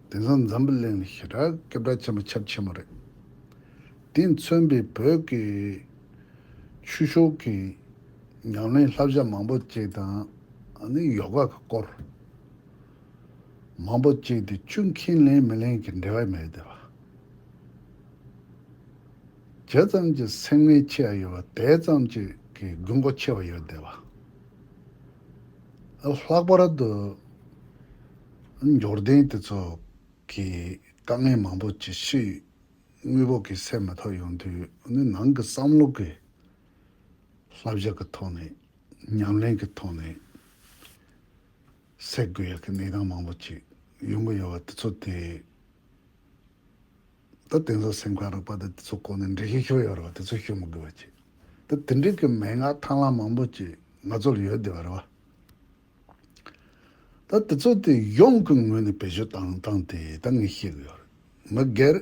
དེང་སང་འཛམ་བུ་གླིང་ལ་ཞེ་དྲག་སྐད་གྲགས་ཆེན་པོ་ཁྱབ་ཆེན་པོ་རེད། དེས་མཚོན་པའི་བོད་ཀྱི་ཆོས་ཕྱོགས་ཀྱི་ཉམས་ལེན་བསླབ་བྱ་མང་པོ་ཅིག་དང་། ཨ་ནི་ཡོ་ག་གི་སྐོར་མང་པོ་ཅིག་དེ་ཆུ་མཁྱེན་ལེན་མི་ལེན་གྱི་འབྲེལ་བ་མེད་བསྡད་པ། ཇི་ཙམ་གྱི་སེམས་ངལ་ཆེ་བ་ཡོད་པ་དེ་ཙམ་གྱི་གི་དགོས་མཁོ་ཆེ་བ་ཡོད་བསྡད་པ། ལྷག་པར་དུ་འབྱོར་ལྡན་དེ་ཚོ་གི་དཀའ་ངལ་མང་པོ་ཅིག་ཕྱི་དངོས་པོ་གིས་སེལ་མ་ཐུབ་ཡོང་དུས། ནི་ནང་གི་བསམ་བློ་གི་བསླབ་བྱ་གི་ཐོག་ནས། ཉམས་ལེན་གྱི་ཐོག་ནས་སེལ་དགོས་ཡག་གི་གནས་སྟངས་མང་པོ་ཅིག་ཡོང་གི་ཡོད་པ་དེ་ཚོ་དེ། ད་དེང་སང་སེམས་ཁམས་རིག་པ་དང་དེ་ཚོ་སྐོར་ནས་འགྲེལ་བཤད་ཞུ་ཡོད་རེད་བ། དེ་ཚོ་ཞུ་མི་དགོས་པ་ཅིག་ད་དེ་འདྲའི་གི་མན་ངག་ཐབས་ལམ་མང་པོ་ཅིག་ང་ཚོ་ལ་ཡོད་བསྡད་པ་རེད་བ། ད་དེ་ཚོ་དེ་གཞུང་གི་ངོས་ནས་བེད་སྤྱོད་བཏང་སྟངས་དེ་ད་ངས་ཤེས་གི་ཡོད་རེད། མི་སྒེར་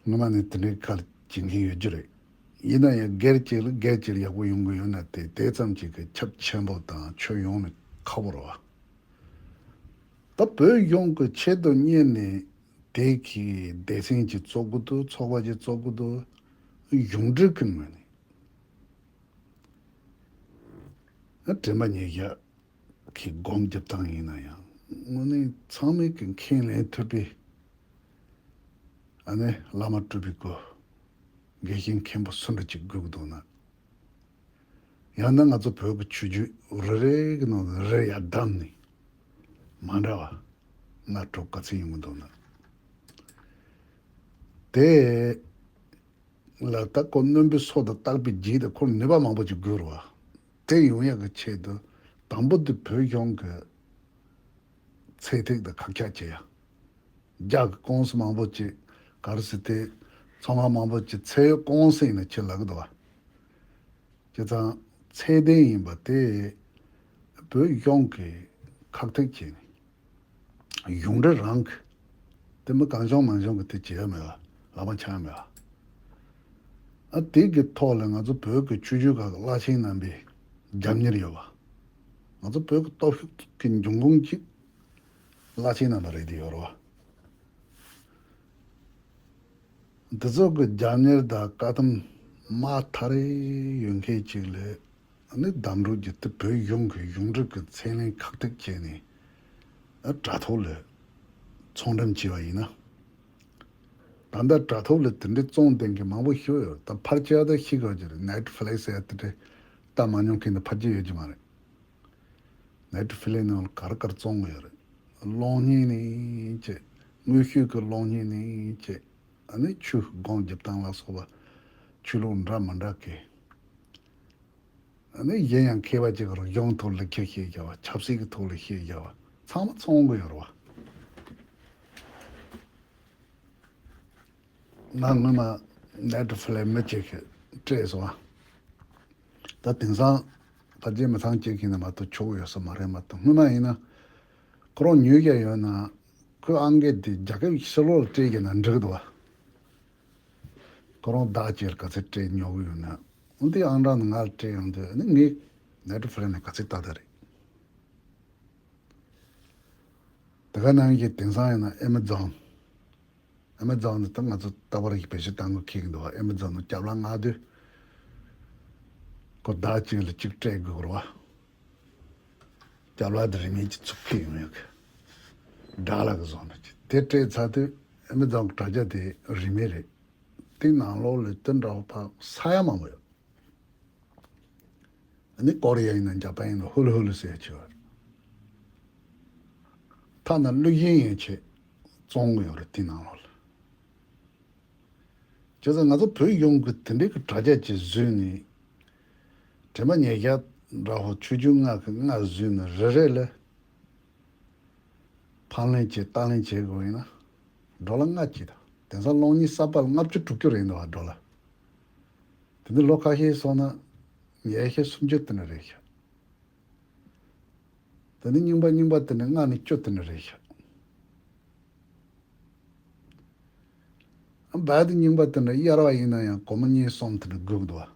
སྔོན་མ་ནས་དེ་འདྲའི་ཁ་ལ་བྱེད་མཁན་ཡོད་རྒྱུ་རེད། ཡིན་ན་ཡང་སྒེར་གཅིག་ལ་སྒེར་གཅིག་ལ་ཡག་པོ་ཡོང་གི་ཡོད་ན། དེ་དེ་ཙམ་གཅིག་གི་ཁྱབ་ཆེན་པོ་དང་ཁྱོན་ཡོངས་ནས་ཁག་པོ་རེད་བ། ད་བོད་གཞུང་གི་ཆེད་དུ་གཉེར་ནས་དེ་གི་སྡེ་ཚན་གཅིག་བཙུགས་ཀྱི་འདུག་ཚོགས་པ་གཅིག་བཙུགས་ཀྱི་འདུག་གཞུང་འབྲེལ་གྱི་ངོས་ནས། ཨ་དྲན་པ་ཉེར་བཞག་གི་སྒོམ་རྒྱབ་སྟངས་ཡིན་ན་ཡང་དངོས་གནས་ཚང་མས་ཀྱི་ཁས་ལེན་ཐུབ་པའི། ཨ་ནི་བླ་མ་སྤྲུལ་པའི་སྐུ། དགེ་བཤེས་མཁན་པོ་སུ་འདྲ་ཅིག་དགོས་ཀྱི་འདུག་ན། ཡང་ན་ང་ཚོ་བོད་ཀྱི་ཆོས་བརྒྱུད་རེ་རེ་གི་ནང་ནས་རེ་ཡར་བདམས་ནས་མ་འདྲ་བ་ལྔ་དྲུག་ག་ཚོད་ཡོང་གི་འདུག་ན། དེ་ལ་ད་ཁོ་རྣོན་པོའི་སོ་དང་བརྟག་པའི་རྗེས་དང་ཁོར་ནུས་པ་མང་པོ་ཅིག་དགོས་རེད་བ། དེ་ཡོང་ཡག་གི་ཆེད་དུ་དང་པོ་དེ་བོད་གཞུང་གི་ཚད་ཐིག་དང་ཁག་ཆག་བྱེད་ཡ། རྒྱ་གི་ཀུང་སི་མང་པོ་ཅིག་ག་རེ་ཟེར་དེ་ཚོང་ཁང་མང་པོ་ཅིག་ཚད་ཡོད་ཀུང་སི་ཡིན་ན་ཆེ་ལབ་གི་འདུག་བ། བྱས་ཙང་ཚད་ལྡན་ཡིན་པ་དེ་བོད་གཞུང་གི་ཁག་ཐེག་བྱས་ནས་གཞུང་འབྲེལ་རང་གི་དེ་མི་གང་བྱུང་མང་བྱུང་གི་དེ་བྱེད་ཡ་མེད་བ། ལག་པ་འཆང་ཡ་མེད་བ། ཨ་དེ་གི་ཐོག་ལ་ང་ཚོ་བོད་ཀྱི་ཆོས་བརྒྱུད་ཁག་གི་བླ་ཆེན་རྣམ་པའི་རྒྱབ་གཉེར་ཡོད་བ། ང་ཚོ་བོད་ཀྱི་སྟོབས་ཤུགས་ཀྱི་འབྱུང་ཁུངས་གཅིག་བླ་ཆེན་རྣམ་པ་རེད་དེ་ཡོད་རེད་བ། འདི་ཚོ་གི་རྒྱབ་གཉེར་དང་བཀའ་ཐམ་མ་ཐག་རེ་ཡོད་མཁན་ཅིག་ལས་ཨ་ནི་བདམས་ཕྲུག་གི་དེ་བོད་གཞུང་གི་གཞུང་འབྲེལ་གྱི་ཚད་ལེན་ཁག་ཐེག་བྱས་ནས་ཨ་དྲ་ཐོག་ལ་ཚོང་འགྲེམས་བྱས་པ་ཡིན་ན། ད་ལྟ་དྲ་ཐོག་ལ་དེ་འདྲའི་བཙོང་བསྡད་མཁན་མང་པོ་ཞིག་ཡོད། ད་ཕལ་ཆེར་ད་ཤེས་དགོས་ཀྱི་རེད། ནེཊ་ཕི་ལིག་སི་ཡ་དེ་འདྲའི་ལྟ་མ་མྱོང་མཁན་དེ་ཕལ་ཆེར་ཡོད་ཀྱི་མ་རེད། ནེཊ་ཕི་ལིག་སི་ནང་ལ་ག་རེ་ག་རེ་བཙོང་གི་ཡོད་རེད། གློག་བརྙན་ནས་བྱས། དངོས་ཤུགས་ཀྱི་གློག་བརྙན་ནས་བྱས། ཨ་ནི་ཆོས་སྒོམ་རྒྱབ་སྟངས་ལ་སོགས་པ་ཆོས་ལུགས་འདྲ་མི་འདྲ་གི། ཨ་ནི་གཞན་ཡང་མཁས་པ་ཅིག་གིས་གཞུང་ཐོག་ལ་ལེགས་བཤད་བཤད་བཞག་པ། ཆབ་སྲིད་ཀྱི་ཐོག་ལ་བཤད་བཞག་པ་ཚང་མ་བཙོང་གི་ཡོད་རེད་བ། ང་སྔོན་མ་ནེཊ་ཕི་ལིག་སི་མི་གཅིག་གིས་སྤྲད་སོང་བ། ད་དེང་སང་ཕལ་ཆེར་མི་ཚང་གཅིག་གིས་ནི་མ་གཏོགས་ཆོག་ཡོད་ས་མ་རེད་མ་གཏོགས། སྔོན་མ་ཡིན་ན་ཁོ་རང་ཉོས་བཞག་ཡོད་ན་ཁོའི་ཨང་རྒས་དེ་རྒྱ་སྐད་ཕྱི་ལོགས་ལ་སྤྲད་བཞག་ན་འགྲིག་འདུག་བ། ཁོ་རང་བདག་གཅིག་ལ་ག་ཚོད་སྤྲད་ཉོ་གི་ཡོད་ན། འོན་ཏེ་ཨང་གྲངས་ནི་ང་ལ་སྤྲད་ཡོང་དུས་ནི་ངས་ནེཊ་ཕི་ལིག་སི་ནས་ག་ཚོད་ལྟ་ད་རེད། དེ་ག་ནང་བཞིན་དེང་སང་ཡིན་ན་ཨེ་མེ་ཛོན། ཨེ་མེ་ཛོན་ནི་ད་ང་ཚོ་ད་བར་གྱི་བེད་སྤྱོད་གཏང་དགོས་ཁེལ་གྱི་འདུག་བ། ཨེ་མེ་ཛོན་ནི་སྐྱབས་ལ་མངགས་དུས་ཁོ་ཟླ་གཅིག་ལ་གཅིག་སྤྲད་དགོས་རེད་བ། སྐྱབས་ལ་དེ་རིན་མེད་ཀྱི་ཚུགས་ཀྱི་ཡོང་ཡོད་གི། དགྲ་ལ་གི་བཟོ་འདྲ་ཅིག་དེ་སྤྲད་ཚར་དུས་ཨེ་མེ་ཛོན་གྱི་དྲ་རྒྱ་དེ་རིན་མེད་རེད། དེ་ནང་ལོགས་ལ་དེ་འདྲ་བ་ས་ཡ་མང་པོ་ཡོད། ཨ་ནི་ཀོ་རི་ཡ་ཡིན་ན་འཇར་པན་ཡིན་ན་ཧུ་ལུ་ཧུ་ལུ་ཟེར་ཡ་ཆེ་བ་རེད། ཐ་ན་གླུ་གཞས་ཡན་ཆད་བཙོང་གི་ཡོད་རེད་དེ་ནང་ལོགས་ལ། བྱས་ཙང་ང་ཚོ་བོད་གཞུང་གི་དེ་འདྲའི་གི་དྲ་རྒྱ་ཅིག་བཟོས་ནས་དྲན་པ་ཉེར་བཞག་འདྲ་བོ་ཆོས་བརྒྱུད་ལྔ་གི་ལྔ་བཟོས་ནས་རེ་རེ་ལ་ཕབ་ལེན་བྱས་བཏགས་ལེན་བྱེད་དགོས་ཡིན་ན་ཌོ་ལར་ལྔ་གཅིག་དང་། དེང་སང་གློག་བརྙན་གསར་པ་ལ་ལྔ་བཅུ་དྲུག་ཅུ་རེད་འདུག་བ་ཌོ་ལར། དེ་ནི་ལོ་ཁ་ཤས་སོང་ན་ཉི་ཤུ་སུམ་ཅུ་དེ་འདྲ་རེད་ཤག་དེ་ནི་རྙིང་པ་རྙིང་པ་དེ་ནི་ལྔ་ནས་བཅུ་དེ་འདྲ་རེད་ཤག་ཨ་བལ་དེ་རྙིང་པ་དེ་འདྲ་གཡར་བ་ཡིན་ན་ཡང་སྒོར་མོ་གཉིས་གསུམ་དེ་འདྲ་དགོས་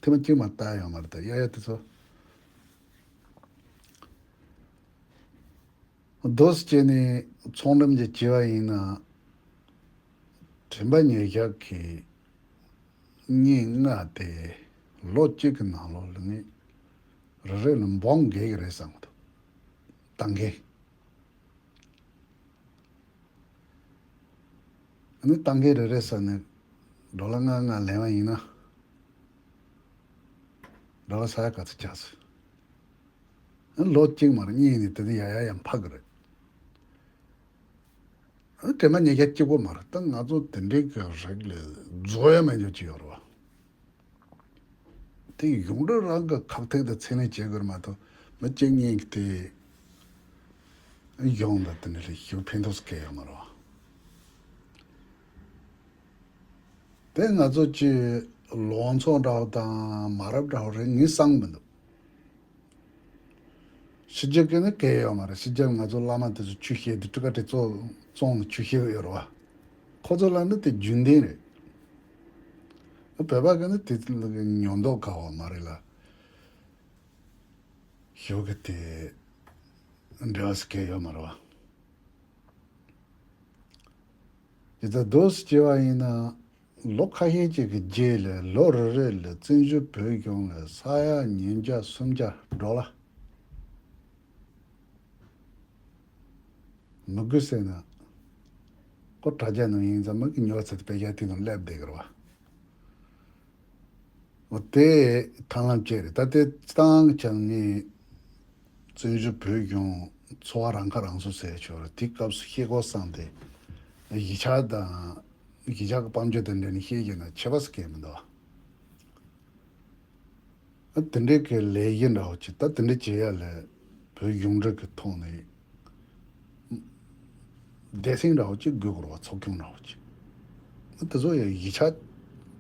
ཀྱི་འདུག་བ། ཐེངས་མ་གཅིག་མ་བལྟ་ཡོད་མ་རེད་ད་གཡར་ཡ་དེ་ཚོ། རྡོ་སྐྱེས་ནས་ཚོང་འགྲེམས་ཀྱི་བྱས་པ་ཡིན་ན། དྲན་པ་ཉེར་བཞག་གི་བརྙན་ལྔ་དེ་ལོ་གཅིག་གི་ནང་ལོགས་ལ་ངས་རེ་རེ་ལ་འབུམ་བརྒལ་གྱི་རེད་བསམ་གྱི་འདུག་ལྟ་མཁན། ཨ་ནི་ལྟ་མཁན་རེ་རེ་ས་ནས་ཌོ་ལར་ལྔ་ལྔ་ལེན་པ་ཡིན་ན་ཌོ་ལར་ས་ཡ་ག་ཚོད་ཆགས་སོང་། ཨ་ལོ་གཅིག་མར་གཉིས་ནས་དེ་ནས་ཡ་ཡ་ཡང་འཕར་གི་རེད། ཨ་དྲན་པ་ཉེར་བཞག་གཅིག་པོ་མ་རེད་ད། ང་ཚོ་དེ་འདྲའི་གི་རིགས་ལ་རྫོགས་ཡ་མེད་རྒྱུ་ཅིག་ཡོད་རེད་བ། དེ་གཞུང་འབྲེལ་རང་གི་ཁག་ཐེག་དང་ཚད་ལེན་བྱེད་དགོས་མ་གཏོགས་མི་གཅིག་གཉིས་ཀྱིས་དེ་གཞུང་དང་དེ་འདྲ་ལ་ཞིག་ཕན་ཐོགས་སྐྱེལ་ཡོད་མ་རེད་བ། དེ་ང་ཚོ་ཅིག་ལོ་ཚོད་འདྲ་བོ་དང་མ་རབས་འདྲ་བོ་རེད་ངས་བསམ་མི་འདུག་ཕྱི་རྒྱལ་གྱི་ནི་གལ་ཡོད་མ་རེད། ཕྱི་རྒྱལ་ང་ཚོ་བླ་མ་དེ་ཚོ་ཆོས་བཤད་དུས་ཊི་ཀ་ཊི་བཙོང་བཙོང་ནས་ཆོས་བཤད་ཡོད་རེད་བ། ཁོ་ཚོ་ལ་ནི་དེ་རྒྱུན་ལྡན་རེད། བོད་པ་གི་ནི་དེ་ཉོ་མདོག་ཁ་བ་མ་རེད་ལ། ཞོགས་ཀྱི་དེ་འབྲེལ་བ་ཟེར་གལ་ཡོད་མ་རེད་བ། ཇི་ལྟར་རྡོ་སྐྱེས་པ་ཡིན་ན་ ལོ་ཁ་ཤས་ཅིག་གི་རྗེས་ལ་ལོ་རེ་རེ་ལ་བཙན་བྱོལ་བོད་གཞུང་ལ་ས་ཡ་ཉིས་བརྒྱ་སུམ་བརྒྱ་ཌོ་ལར། མི་དགོས་ཟེར་ན། ཁོ་དྲ་རྒྱ་ནང་ཡིན་ཙང་མི་གི་ཉོ་ཚད་དཔེ་ཡ་དེ་ནང་སླེབས་བསྡད་ཀྱི་རེད་བ། འོ་དེ་ཐབས་ལམ་བཅས་རེད། ད་དེ་སྟངས་ཀྱང་ངས་བཙན་བྱོལ་བོད་གཞུང་འཚོ་བ་རང་ཁ་རང་གསོ་ཟེར་ཆོག་རེད། དེ་སྐབས་སུ་ཤེས་དགོས་བསམ་སྟེ་གཞིས་ཆགས་དང་གཞིས་ཆགས་ཀྱི་དཔལ་འབྱོར་དེ་འདྲ་ནས་ཤེས་ཀྱི་ན་ཆད་པ་ཟེར་མཁན་མི་འདུག་ཨ་དེ་འདྲའི་གི་ལས་གཞི་འདྲ་བོ་ཅིག་ད་དེ་འདྲ་བྱེད་ཡ་ལ་བོད་གཞུང་འབྲེལ་གི་ཐོག་ནས་སྡེ་ཚན་འདྲ་བོ་ཅིག་དགོས་དགོས་རེད་བ། ཚོགས་ཆུང་འདྲ་བོ་ཅིག་ཨ་དེ་ཚོ་ཡང་གཞིས་ཆགས་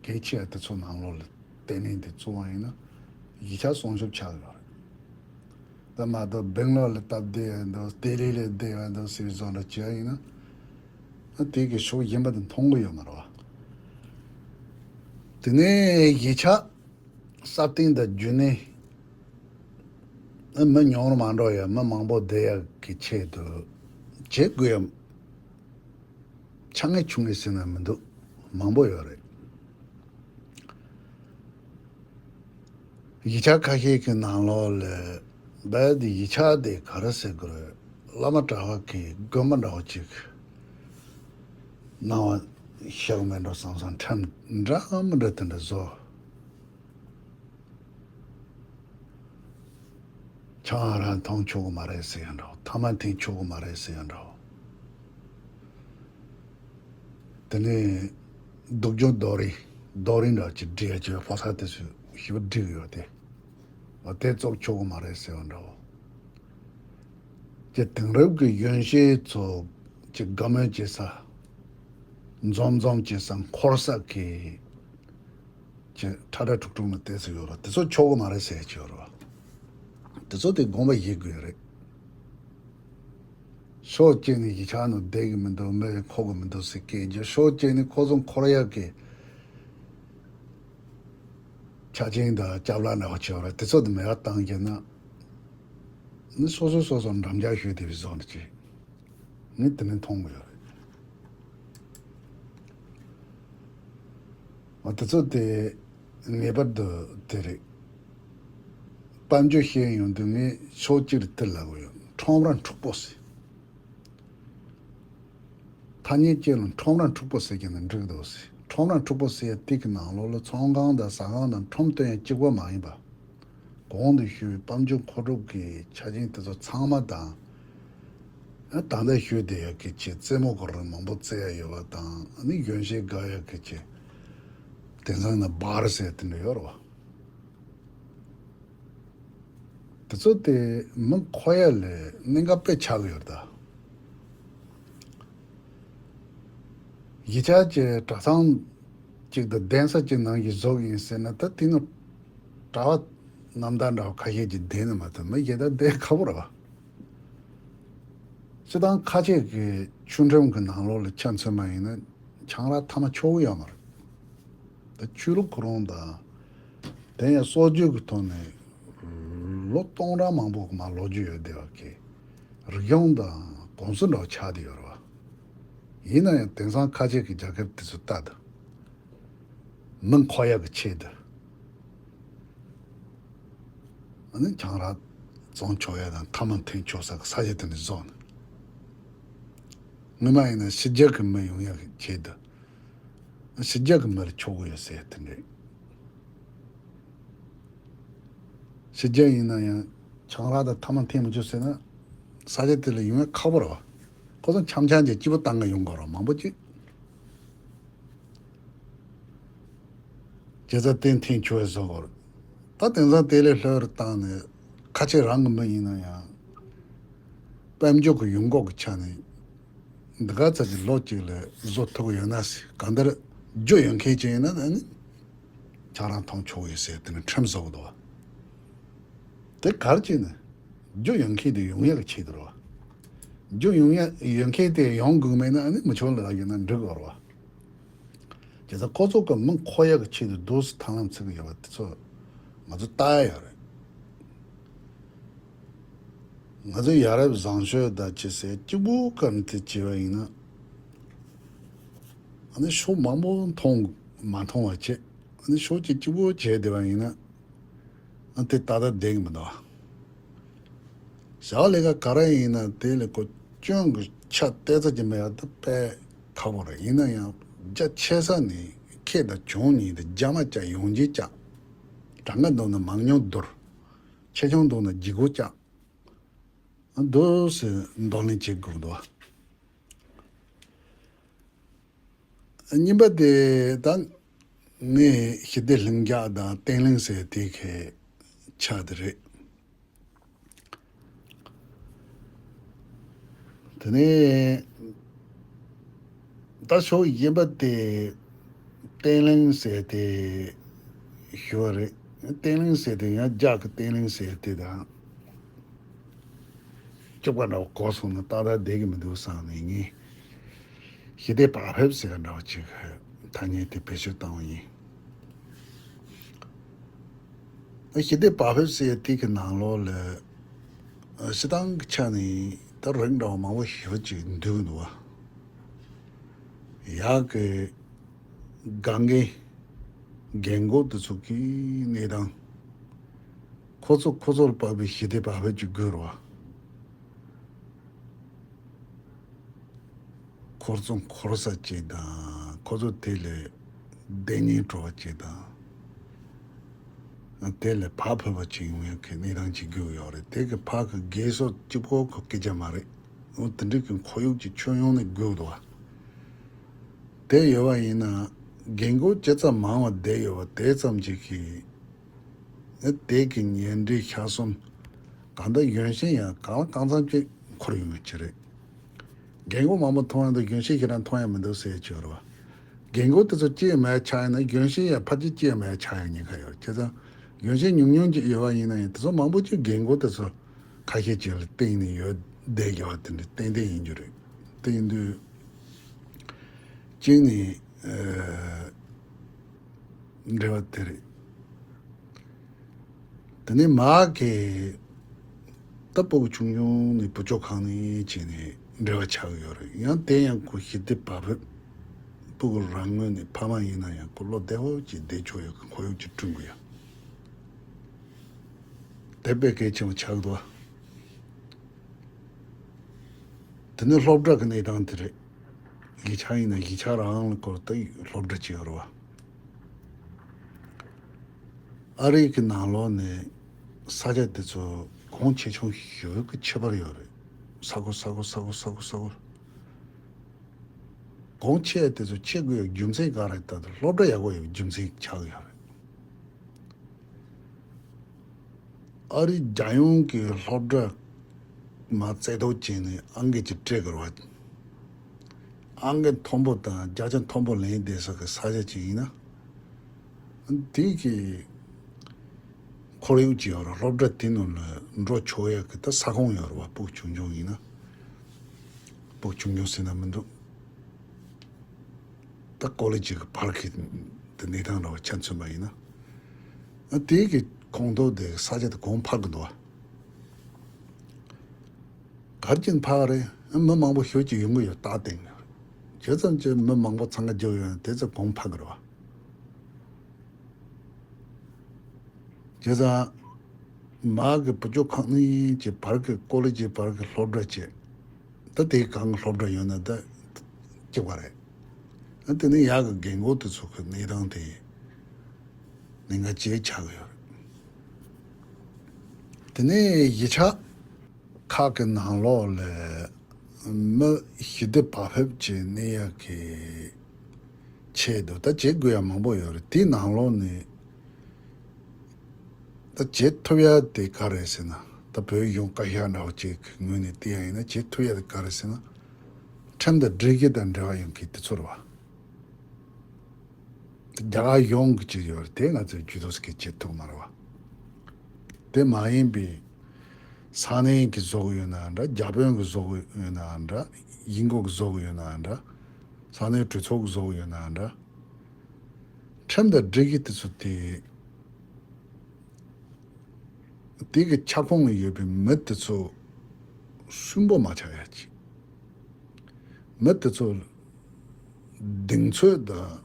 གལ་ཆེ་ཡ་དེ་ཚོ་ནང་ལོགས་ལ་ལྟེ་གནས་དེ་བཙུགས་པ་ཡིན་ན་གཞིས་ཆགས་སྲུང་སྐྱོབ་ཆགས་ཡོད་རེད། ད་མ་གཏོགས་སྦེང་ལོར་ལ་སྟབས་བདེ་ཡ་འདུག་ལྡི་ལི་ལ་བདེ་བ་འདུག་ཟེར་བཟོ་འདྲ་བྱས་ཡིན་ན། ཨ་དེ་གི་ཕྱོགས་གཞན་པ་དེ་མཐོང་གི་ཡོད་མ་རེད་བ། དེ་ནས་གཞིས་ཆགས་སྲ་བརྟན་དང་རྒྱུན་གནས། ཨ་མི་ཉུང་རུ་མ་འགྲོ་ཡ། མི་མང་པོ་བསྡད་ཡ་གི་ཆེད་དུ་བྱེད་དགོས་ཡ། ཆ་ངེས་ཆུང་ངེས་ཟེར་ན་མི་འདུག་མང་པོ་ཡོད་རེད། གཞིས་ཆགས་ཁ་ཤས་ཀྱི་ནང་ལོགས་ལ་རྦད་དེ་གཞིས་ཆགས་དེ་ག་རེ་ཟེར་དགོས་རེད། བླ་མ་གྲྭ་པ་གི་དགོན་པ་འདྲ་བོ་ཅིག་གནང་བ་ཤག་མེད་འགྲོ་བསམ་བསམ། ཁྲིམས་འདྲ་མི་འདྲ་དེ་འདྲ་བཟོ། ཆང་རག་འཐུང་ཆོག་གི་མ་རེད་ཟེར་ཡ་འདྲ་བོ། ཐ་མག་འཐེན་ཆོག་གི་མ་རེད་ཟེར་ཡ་འདྲ་བོ། དེ་ནས་སྡུག་སྦྱོང་རྡོག་རིལ། རྡོག་རིལ་འདྲ་ཅིག་སྒྲིག་ཡ་བྱས། ཕོ་གསར་དེ་ཚོས་ཞེ་པོ་སྒྲིག་ཡོད་དེ། འོ་དེ་བཙོག་ཆོག་གི་མ་རེད་ཟེར་བ་འདྲ་བོ། ཀྱི་དེང་རབས་ཀྱི་གཞོན་སྐྱེས་ཚོ་ཀྱི་དགའ་མོས་བྱེད་ས། འཛོམས་འཛོམས་བྱེད་ས། འཁོར་ས་གི་ཀྱི་ཁྲ་ཁྲ་ཁྲུག་ཁྲུག་ནང་བལྟས་སུ་ཡོད་རེད། དེ་ཚོ་ཆོག་གི་མ་རེད་ཟེར་གྱི་ཡོད་རེད་བ། དེ་ཚོ་དེ་དགོངས་པ་བཞེས་དགོས་རེད། ཕྱོགས་གཅིག་ནས་གཞིས་ཆགས་ནང་བསྡད་ཀྱི་མི་འདུག་མི་འཁོར་གྱི་མི་འདུག་ཟེར་སྐད་རྒྱབ། ཕྱོགས་གཅིག་ནས་ཁོ་ཚོ་འཁོར་ཡག་གི་ཆ་རྐྱེན་དང་སྐྱབས་ལག་འདྲ་བོ་བྱས་པ་རེད། དེ་ཚོ་དེ་མེད་པ་བཏང་རྒྱུ་ན། ནི་སོ་སོས་སོ་སོར་འགྲམ་ལྕག་གཞུས་བསྡད་པའི་བཟོ་འདྲ་ཅིག་ངས་དེ་ནས་མཐོང་གི་ཡོད་རེད། འོ་དེ་ཚོ་དེ་ངེས་པར་དུ་དེ་རེད། དཔལ་འབྱོར་བཤད་ཡོང་དུས་ངས་ཕྱོགས་གཅིག་རེད་དེ་ལབ་གི་ཡོད། ཁྲོམ་ར་འཁྲུག་པོ་ཟེར། ཐ་སྙད་གཅིག་ལ་ཁྲོམ་ར་འཁྲུག་པོ་ཟེར་གྱི་ན་འགྲིག་འདུག་ཟེར། ཁྲོམ་ར་འཁྲུག་པོ་ཟེར་ཡ་དེ་གི་ནང་ལོགས་ལ་ཚོང་ཁང་དང་ཟ་ཁང་དང་ཁྲོམ་སྟོན་ཡ་གཅིག་པ་མ་ཡིན་པ། གོང་དུ་ཞུས་པའི་དཔལ་འབྱོར་མཁོ་སྒྲུབ་ཀྱི་ཆ་རྐྱེན་དེ་ཚོ་ཚང་མ་དང་། ཨ་ད་ལྟ་ཞུས་བསྡད་ཡ་གི་ཆེད་རྩེད་མོ་གོ་ར་མང་པོ་རྩེ་ཡ་ཡོད་པ་དང་། ཨ་ནི་གཞོན་སྐྱེས་དགའ་ཡ་གི་ཆེད་དེང་སང་ན་བར་ཟེར་དེ་འདྲ་ཡོད་རེད་བ། དེ་ཚོ་དེ་མི་འཁོར་ཡ་ལས་གནད་འགག་དཔེ་ཆགས་ཀྱི་ཡོད་རེད་ད། གཞིས་ཆགས་ཀྱི་གྲྭ་ཚང་གཅིག་དང་གདན་ས་གཅིག་ནང་བཞིན་བཟོ་གི་ཡིན་ཟེར་ན། ད་དེ་ནི་གྲྭ་པ་རྣམ་དག་འདྲ་བ་ཁ་ཤས་ཀྱིས་བསྡད་ནི་མ་གཏོགས་མི་གཞན་དག་བསྡད་ཁག་པོ་རེད་བ། སྤྱིར་བཏང་ཁ་ཆེ་གི་ཆོས་ཁྲིམས་ཀྱི་ནང་ལོགས་ལ་ཆ་མཚོན་པ་ཡིན་ན་ཆང་རག་ཐ་མག་ཆོག་གི་ཡོད་མ་རེད། ད་ཆོས་ལུགས་ཁོ་རང་དང་། དེ་ཡང་སྲོལ་རྒྱུན་གྱི་ཐོག་ནས་ལོ་སྟོང་ཕྲག་མང་པོ་གི་མ་ལོ་རྒྱུས་ཡོད་བསྡད་པ་གི་རིག་གཞུང་དང་གོམས་སྲོལ་འདྲ་བོ་ཆགས་བསྡད་ཡོད་རེད་བ། ཡིན་ན་ཡང་དེང་སང་ཁ་ཆེ་གི་རྒྱལ་ཁབ་དེ་ཚོ་ལྟ་དང་། མི་འཁོར་ཡག་གི་ཆེད་དུ། ཨ་ནི་ཆང་རག་བཙོང་ཆོག་ཡ་དང་ཐ་མག་འཐེན་ཆོག་ས་གི་ས་ཆ་དེ་འདྲ་བཟོ་ནས། སྔོན་མ་ཡིན་ན་ཕྱི་རྒྱལ་གི་མི་ཡོང་ཡག་གི་ཆེད་དུ། ཕྱི་རྒྱལ་གི་མི་ལ་ཆོག་གི་ཡོད་ཟེར་དེ་འདྲ། ཕྱི་རྒྱལ་ཡིན་ན་ཡང་ཆང་རག་དང་ཐ་མག་འཐེན་མི་ཆོག་ཟེར་ན། ས་ཆ་དེ་ལ་ཡོང་ཡ་ཁག་པོ་རེད་བ། ཁོ་ཚོ་འཆམ་འཆམ་གྱིས་སྐྱིད་པོ་བཏང་གི་ཡོང་གི་རེད་བ། མང་པོ་ཅིག་བྱས་ཙང་དེ་འཐེན་ཆོག་ཡ་བཟོ་དགོས་རེད། ད་དེང་སང་དེ་ལས་ལྷོད་རུ་བཏང་ནས་ཁ་ཆེ་རང་གི་མི་ཡིན་ན་ཡང་། དཔལ་འབྱོར་གྱི་ཡོང་སྒོ་གི་ཆ་ནས་འདི་ག་ཚོད་ཀྱི་ལོ་གཅིག་ལ་བཟོ་ཐུབ་ཀྱི་ཡོད་ན་ཟེར། གང་ལྟར་རྒྱུ་ཡོད་མཁན་ཅིག་ཡིན་ན་ཨ་ནི་ཆང་རག་འཐུང་ཆོག་ཡོད་ཟེར་དེ་ནས་ཁྲིམས་བཟོ་གི་འདུག་བ། དེ་ག་རེ་བྱས་ནས་རྒྱུ་ཡོད་མཁན་དེ་ཡོང་ཡག་གི་ཆེད་དུ་རེད་བ། རྒྱུ་ཡོང་ཡག་ཡོད་མཁན་དེ་ཡོང་དགོས་མེད་ན་ཨ་ནི་མི་ཆོག་ལབ་ཡོད་ན་འགྲིག་གི་རེད་བ། བྱས་ཙང་ཁོ་ཚོ་གི་མི་འཁོར་ཡག་གི་ཆེད་དུ་འདུག་སེ་ཐབས་ལམ་འཚོལ་གི་ཡོད་པ་དེ་ཚོ་ང་ཚོ་ལྟ་ཡ་ཡོད་རེད། ང་ཚོ་ཡ་རབས་བཟང་སྤྱོད་དང་བཅས་ཟེར་གཅིག་པུ་ག་ནས་དེ་བྱས་པ་ཡིན་ན། ཨ་ནི་ཕྱོགས་མང་པོ་མཐོང་ མ་མཐོང་བ་བྱེད། ཨ་ནི་ཤོག་ཅིག་གཅིག་པོ་བྱས་བསྡད་པ་ཡིན་ན། ཨ་དེ་ཏག་ཏག་བསྡད་ཀྱི་མི་འདུག་བྱ་བ་ལས་ཀ་ག་རེ་ཡིན་ན་དེ་ལས་ཁོ་སྐྱོན་གྱི་ཆ་བལྟས་ཚར་གྱི་མེད་ཡ་ད་དཔེ་ཁག་པོ་རེད། ཡིན་ན་ཡང་རྒྱ་ཆེ་ས་ནས་ཁེ་དང་གྱོང་གཉིས་དེ་རྒྱ་མ་བཅག་ཡོང་རྒྱུ་བཅག་གྲངས་ཀ་འདུག་ན་མང་ཉུང་བསྡུར། ཆེ་ཆུང་འདུག་ན་ལྗིད་ཁོག་བཅག་འདུག་སེ་འདོར་ལེན་བྱེད་དགོས་འདུག་གཉིས་པ་དེ་ད་ངས་ཞི་བདེ་ལྷིང་འཇགས་དང་བརྟན་ལྷིང་ཟེར་དེ་གའི་ཆ་དེ་རེད། དེ་ནས་ད་ཕྱོགས་གཞན་པ་དེ་བརྟན་ལྷིང་ཟེར་དེ་ཞུ་བ་རེད། བརྟན་ལྷིང་ཟེར་དེ་ཡང་རྒྱ་གི་བརྟན་ལྷིང་ཟེར་དེ་དང་། སྐྱོབ་པ་འདྲ་བོ་གོ་སོང་ན་ཏག་ཏག་བསྡད་ཀྱི་མི་འདུག་བསམ་ནས་ངས་ཞི་བདེ་བག་ཕེབས་ཟེར་བ་འདྲ་བོ་ཅིག་ཐ་སྙད་དེ་བེད་སྤྱོད་བཏང་བ་ཡིན། ཞི་བདེ་བག་ཕེབས་ཟེར་དེ་གི་ནང་ལོགས་ལ་སྤྱིར་བཏང་གི་ཆ་ནས་ད་རིགས་འདྲ་བོ་མང་པོ་ཞེ་པོ་ཅིག་འདུས་འདུག་བ། ཡག་གི་དགའ་མཁན་རྒན་གོག་དེ་ཚོ་གི་གནས་སྟངས། ཁོ་ཚོ་ཁོ་ཚོར་དཔག་པའི་ཞི་བདེ་བག་ཕེབས་ཀྱི་དགོས་རེད་བ། ཁོ་ཚོ་འཁོར་ས་ཅིག་དང་ཁོ་ཚོ་དེ་ལས་བདེ་སྙིང་བྲོ་བ་ཅིག་དང་། དེ་ལས་བག་ཕེབས་པ་ཅིག་ཡོང་ཡག་གི་གནས་སྟངས་ཅིག་དགོས་ཡོད་རེད། དེ་གི་ཕ་གི་རྒས་གསོ་གཅིག་པོ་ཁོ་སྐད་ཆ་མ་རེད། འོ་དེ་འདྲ་གི་ཁོར་ཡུག་ཅིག་ཁྱོན་ཡོངས་ནས་དགོས་འདུག་བ། དེ་ཡོད་པ་ཡིན་ན་རྒན་གོག་ཇི་ཙམ་མང་བ་བསྡད་ཡོད་པ་དེ་ཙམ་ཅིག་གིས། ཨ་དེ་གི་ཉེ་འབྲེལ་ཤ་གསུམ། གང་ལྟར་གཞོན་སྐྱེས་ཡང་གང་ལ་གང་འཚམ་ཅིག་འཁོར་ཡོང་གི་ཅི་རེད། རྒན་གོག་མང་པོ་མཐོང་ཡང་འདུག་གཞོན་སྐྱེས་ཞེ་དྲག་མཐོང་ཡང་མི་འདུག་ཟེར་གྱི་ཡོད་རེད་བ། རྒན་གོག་དེ་ཚོ་སྐྱེས་མེད་ཆགས་ཡིན་ན་གཞོན་སྐྱེས་ཡང་ཕལ་ཆེར་སྐྱེས་མེད་ཆགས་ཡང་ཉེན་ཁ་ཡོད་རེད། བྱས་ཙང་གཞོན་སྐྱེས་ཉུང་ཉུང་ཅིག་ཡོད་པ་ཡིན་ན་ཡང་དེ་ཚོ་མང་པོ་ཅིག་རྒན་གོག་དེ་ཚོ་ཁ་ཤས་ཅིག་ལ་བརྟེན་ནས་ཡོད་བསྡད་ཀྱི་བ་དེ་འདྲ་ཏན་ཏན་ཡིན་རྒྱུ་རེད། དེ་ཡིན་དུས་གཅིག་ནས་ཨ། འབྲེལ་བ་དེ་རེད། དེ་ནས་མ་གི་ད་སྤུ་གུ་ཆུང་ཆུང་ནས་བུ་བཅོལ་ཁང་ནས་བྱས་ནས་འབྲེལ་བ་ཆགས་ཡོད་རེད། ཡང་དེ་ཡང་ཁོ་ཞི་བདེ་བག་ཕེབས། སྤུ་གུ་རང་ངོས་ནས་ཕ་མ་ཡིན་ན་ཡང་ཁོ་བློ་བདེ་བོ་ཅིག་བསྡད་ཆོག་ཡོད་གི་ཁོར་ཡུག་ཅིག་བསྐྲུན་དགོས་ཡ། དེ་དཔེ་གལ་ཆེན་པོ་ཆགས་འདུག་བ། དེ་ནས་སློབ་གྲྭ་གི་གནས་སྟངས་དེ་རེད། གཞིས་ཆགས་ཡིན་ན་གཞིས་ཆགས་རང་ལ་སྐོར་དུ་སློབ་གྲྭ་ཅིག་ཡོད་རེད་བ། ཨ་རི་གི་ནང་ལོགས་ནས་ས་ཆ་དེ་ཚོ་གོང་ཆེ་ཆུང་ཞེ་པོ་གི་ཁྱད་པར་ཡོད་རེད། ས་ཁུལ་ས་ཁུལ་ས་ཁུལ་ས་ཁུལ་ས་ཁུལ། གོང་ཆེ་དེ་ཚོ་ཆེ་དགོས་རྒྱུ་མཚན་ག་རེ་ད་དུ་སློབ་གྲྭ་ཡག་པོ་ཡོད་རྒྱུ་མཚན་ཆགས་ཡོད་རེད། ཨ་རི་རྒྱལ་ཡོངས་ཀྱི་སློབ་གྲྭ་མ་རྩེ་ཐོག་ཅན་ནས་ཨང་ཀི་ཅིག་སྤྲད་དགོས་རེད་བ། ཨང་ཀི་མཐོན་པོ་དང་བརྒྱ་ཆ་མཐོན་པོ་ལེན་བསྡད་ས་གི་ས་ཆ་ཅིག་ཡིན་ན། དེ་གི་ཁོར་ཡུག་ཅིག་ཡོད་རེད། སློབ་གྲྭ་དེ་ནང་ལ་འགྲོ་ཆོག་ཡག་གི་ད་ས་ཁོངས་ཡོད་རེད་བ། སྤུ་གུ་ཆུང་ཆུང་ཡིན་ན། སྤུ་གུ་ཆུང་ཆུང་ཟེར་ན་མི་འདུག་ད་ཀོ་ལེ་ཇི་གི་བར་གྱི་དེ་གནས་སྟངས་འདྲ་བོ་ཆ་མཚོན་པ་ཡིན་ན། ཨ་དེའི་གི་ཁོངས་གཏོགས་དེ་ས་ཆ་དེ་གོང་འཕར་གི་འདུག་བ། གར་གྱིན་འཕར་རེད། ཨ་མི་མང་པོ་ཞེ་པོ་ཅིག་ཡོང་གི་ཡོད། རྟགས་བསྟན་གི་ཡོད་རེད། ཇི་ཙམ་གྱི་མི་མང་པོ་འཚང་ཁ་རྒྱབ་ཡོད་ན་དེ་ཙམ་གོང་འཕར་གི་རེད་བ། བྱས་ཙང་། མ་གི་བུ་བཅོལ་ཁང་གཉིས་ཀྱི་བར་གྱི་ཀོ་ལེ་ཇི་བར་གྱི་སློབ་གྲྭ་བཅས། ད་དེའི་སྒང་གི་སློབ་གྲྭ་ཡོད་ན་ད་སྐྱིད་པ་རེད། ཨ་དེ་ནས་ཡག་གི་རྒན་གོག་དེ་ཚོ་གི་གནས་སྟངས་དེ་གནད་འགག་ཅིག་ཆགས་ཀྱི་ཡོད་རེད། དེ་ནས་གཞིས་ཆགས་ཁག་གི་ནང་ལོགས་ལ་མི་ཞི་བདེ་བག་ཕེབས་ཀྱི་གནས་ཡག་གི་ཆེད་དུ་ད་བྱེད་དགོས་ཡ་མང་པོ་ཡོད་རེད། དེའི་ནང་ལོགས་ནས་ད་བྱེད་ཐུབ་ཡ་དེ་ག་རེད་ཟེར་ན། ད་བོད་གཞུང་བཀའ་ཤག་འདྲ་བོ་ཅིག་གི་ངོས་ནས་བལྟས་ཡ་ཡིན་ན་བྱེད་ཐུབ་ཡ་དེ་ག་རེད་ཟེར་ན། ཁྲིམས་དང་སྒྲིག་གཞི་དང་འབྲེལ་བ་ཡོང་གི་དེ་ཚོ་རེད་བ། རྒྱ་གར་གཞུང་གི་ཅིག་ཡོད་རེད། དེ་ང་ཚོས་ཇུས་གཏོགས་སྐད་ཆ་ཐུབ་མ་རེད་བ། དེ་མ་ཡིན་པའི་ས་གནས་ཀྱི་བཟོ་གི་ཡོད་ན་འདྲ། བརྒྱ་དཔོན་གྱི་བཟོ་གི་ཡོད་ན་འདྲ། ཡིན་གོ་གི་བཟོ་གི་ཡོད་ན་འདྲ། ས་གནས་གྲོས་ཚོགས་ཀྱི་བཟོ་གི་ཡོད་ན་འདྲ། ཁྲིམས་དང་སྒྲིག་གཞི་དེ་ཚོ་དེ་དེ་གི་ཁྱབ་ཁོངས་ལ་ཡོད་པའི་མི་དེ་ཚོ་སུན་པོ་མ་ཆགས་ཡ་ཅིག་མི་དེ་ཚོ་གདེང་ཚོད་དང་།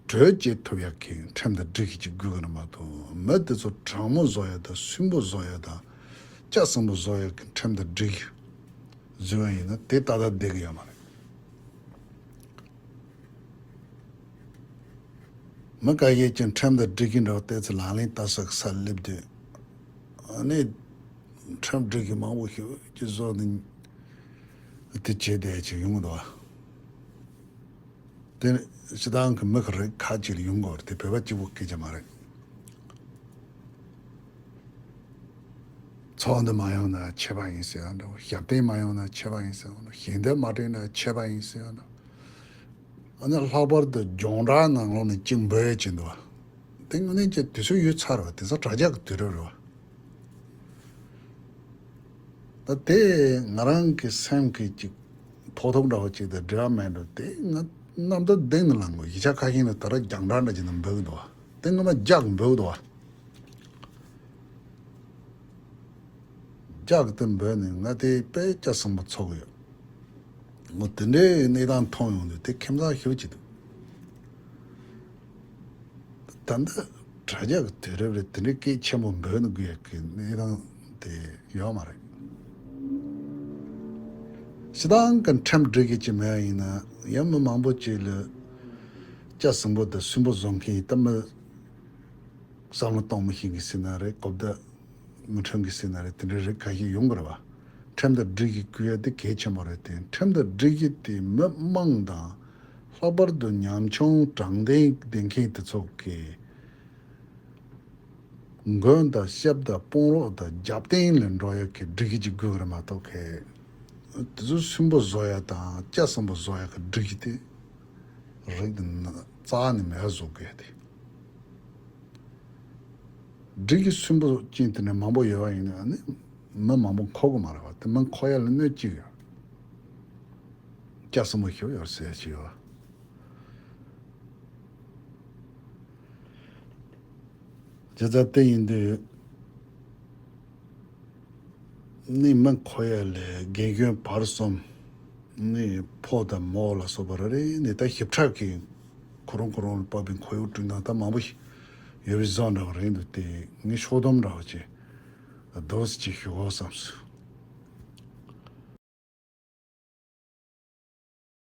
གྲོས་བྱེད་ཐུབ་ཡག་གི་ཁྲིམས་དང་སྒྲིག་གཞི་ཅིག་དགོས་ཀྱི་རེད་མ་གཏོགས། མི་དེ་ཚོ་དྲང་མོ་བཟོ་ཡག་དང་སུན་པོ་བཟོ་ཡག་དང་ལྕགས་སྲིན་པོ་བཟོ་ཡག་གི་ཁྲིམས་དང་སྒྲིག་གཞི་བཟོས་པ་ཡིན་ན་དེ་ཏག་ཏག་བསྡད་ཀྱི་ཡོད་མ་རེད། མི་ཁ་ཤས་ཀྱིས་ཁྲིམས་དང་སྒྲིག་གཞི་འདྲ་བོ་བལྟས་ཚེ་ལག་ལེན་བསྟར་ས་གི་སར་སླེབས་དུས། ཨ་ནི་ཁྲིམས་སྒྲིག་གཞི་མང་པོ་ཞིག་ཅིག་བཟོ་ནས་དེ་བྱས་བསྡད་ཅིག་ཡོང་གི་འདུག་བ། དེ་སྤྱིར་བཏང་གི་མི་གི་རིགས་ཁག་ཅིག་ལ་ཡོང་གི་ཡོད་རེད། དེ་བོད་པ་གཅིག་པུ་སྐད་ཆ་མ་རེད། ཚོགས་འདུ་མ་ཡོང་ན་ཆད་པ་ཡིན་ཟེར་ཡག་འདྲ་བོ། ཞབས་བརྟན་མ་ཡོང་ན་ཆད་པ་ཡིན་ཟེར་ཡག་འདྲ་བོ། ཞལ་འདེབས་མ་སྤྲད་ན་ཆད་པ་ཡིན་ཟེར་ཡག་འདྲ་བོ། ཨ་ནི་ལྷག་པར་དུ་རྒྱང་བསྒྲགས་ནང་ལོགས་ནས་གཅིག་འབོད་ཡག་ཅིག་འདུག་བ། དེ་དངོས་གནས་ཀྱི་དུས་ཚོད་ཡོལ་ཚར་བ། དེང་སང་དྲ་རྒྱ་གི་དུས་རབས་རེད་བ། ད་དེ་ང་རང་གི་སེམས་ཀྱི་ཅིག་ཕོག་ཐུག་འདྲ་བོ་ཅིག་དང་འབྲེལ་བ་མེད་འགྲོ། དེ་ང་རྣམ་ཐར་གཏིང་ནས་ལངས་དགོས། གཞིས་ཆགས་ཁ་ཤས་ནས་ད་ར་རྒྱང་བསྒྲགས་འདྲ་ཅིག་ནང་འབོད་ཀྱི་འདུག་བ། དེ་སྔོན་མ་ལྕགས་འབོད་ཀྱི་འདུག་བ། ལྕགས་དེ་འབོད་ནས་ང་དེ་དཔེ་ལྕགས་སྲིན་པོ་ཚོར་གྱི་ཡོད། ངོ་དེ་འདྲའི་གནས་སྟངས་མཐོང་ཡོང་དུས་དེ་ཁྱིམ་ཚང་ཞེ་པོ་ཅིག་འདུག་ད་ལྟ་དྲ་རྒྱ་གི་དུས་རབས་རེད། དེ་འདྲའི་སྐད་ཆེན་པོ་འབོད་ནས་དགོས་ཡག་གི་གནས་སྟངས་དེ་ཡོད་མ་རེད། སྤྱིར་བཏང་གི་ཁྲིམས་སྒྲིག་གཞི་ཅིག་མེད་པ་ཡིན་ན་ཡང་མི་མང་པོ་ཅིག་ལ་ལྕགས་སྲིན་པོ་དང་སུན་པོ་བཟོ་མཁན་ཡིན། ད་མི་བསམ་བློ་གཏོང་མི་ཤེས་མཁན་ཟེར་ན་རེད། གོ་བརྡ་མི་འཕྲོད་མཁན་ཟེར་ན་རེད། དེ་འདྲའི་རིགས་ཁ་ཤས་ཡོང་གི་རེད་བ། ཁྲིམས་དང་སྒྲིག་གཞི་བཀོད་ཡག་དེ་གལ་ཆེན་པོ་རེད་དེ། ཁྲིམས་དང་སྒྲིག་གཞི་དེ་མི་མང་དང་ལྷག་པར་དུ་ཉམ་ཆུང་དྲང་བདེན་ལྡན་མཁན་དེ་ཚོ་གི་མགོན་དང་སྐྱབས་དང་དཔུང་རོགས་དང་རྒྱབ་རྟེན་ལ་འགྲོ་ཡག་གི་སྒྲིག་གཞི་ཅིག་དགོས་ཀྱི་རེད་མ་གཏོགས། གལ་དེ་ཚོ་སུན་པོ་བཟོ་ཡག་དང་ལྕགས་སྲིན་པོ་བཟོ་ཡག་གི་སྒྲིག་གཞི་དེ་རིགས་དེ་ན་རྩ་ནས་མེད་པ་བཟོ་དགོས་ཡག་དེ། སྒྲིག་གཞི་སུན་པོ་ཅན་དེ་འདྲ་མང་པོ་ཡོད་པ་ཡིན་ན་ནི་མི་མང་པོ་འཁོར་གི་མ་རེད་བ། དེ་མི་འཁོར་ཡག་ལ་གནོད་ཅིག་ཡོད། ལྕགས་སྲིན་པོ་ཞིག་ཡོད་ཟེར་ཞིག་ཡོད། བྱས་ཙང་དེ་ཡིན་དུས་ནི་མི་འཁོར་ཡག་ལས་རྒན་གཞོན་བར་གསུམ་ནི་ཕོ་དང་མོ་ལ་སོགས་པ་རེ་རེ་ནི་ད་ཞིབ་ཕྲ་གི་ཁོ་རང་ཁོ་རང་ལ་དཔག་པའི་ཁོར་ཡུག་བསྐྲུན་སྟངས་ད་མང་པོ་ཞིག་ཡོད་པའི་བཟོ་འདྲ་བ་རེད་འདུག་དེ་ངས་ཤོག་སྡོམ་འདྲ་བ་ཅིག་རྡོ་སི་ཅིག་ཞུ་དགོས་བསམས་སོང་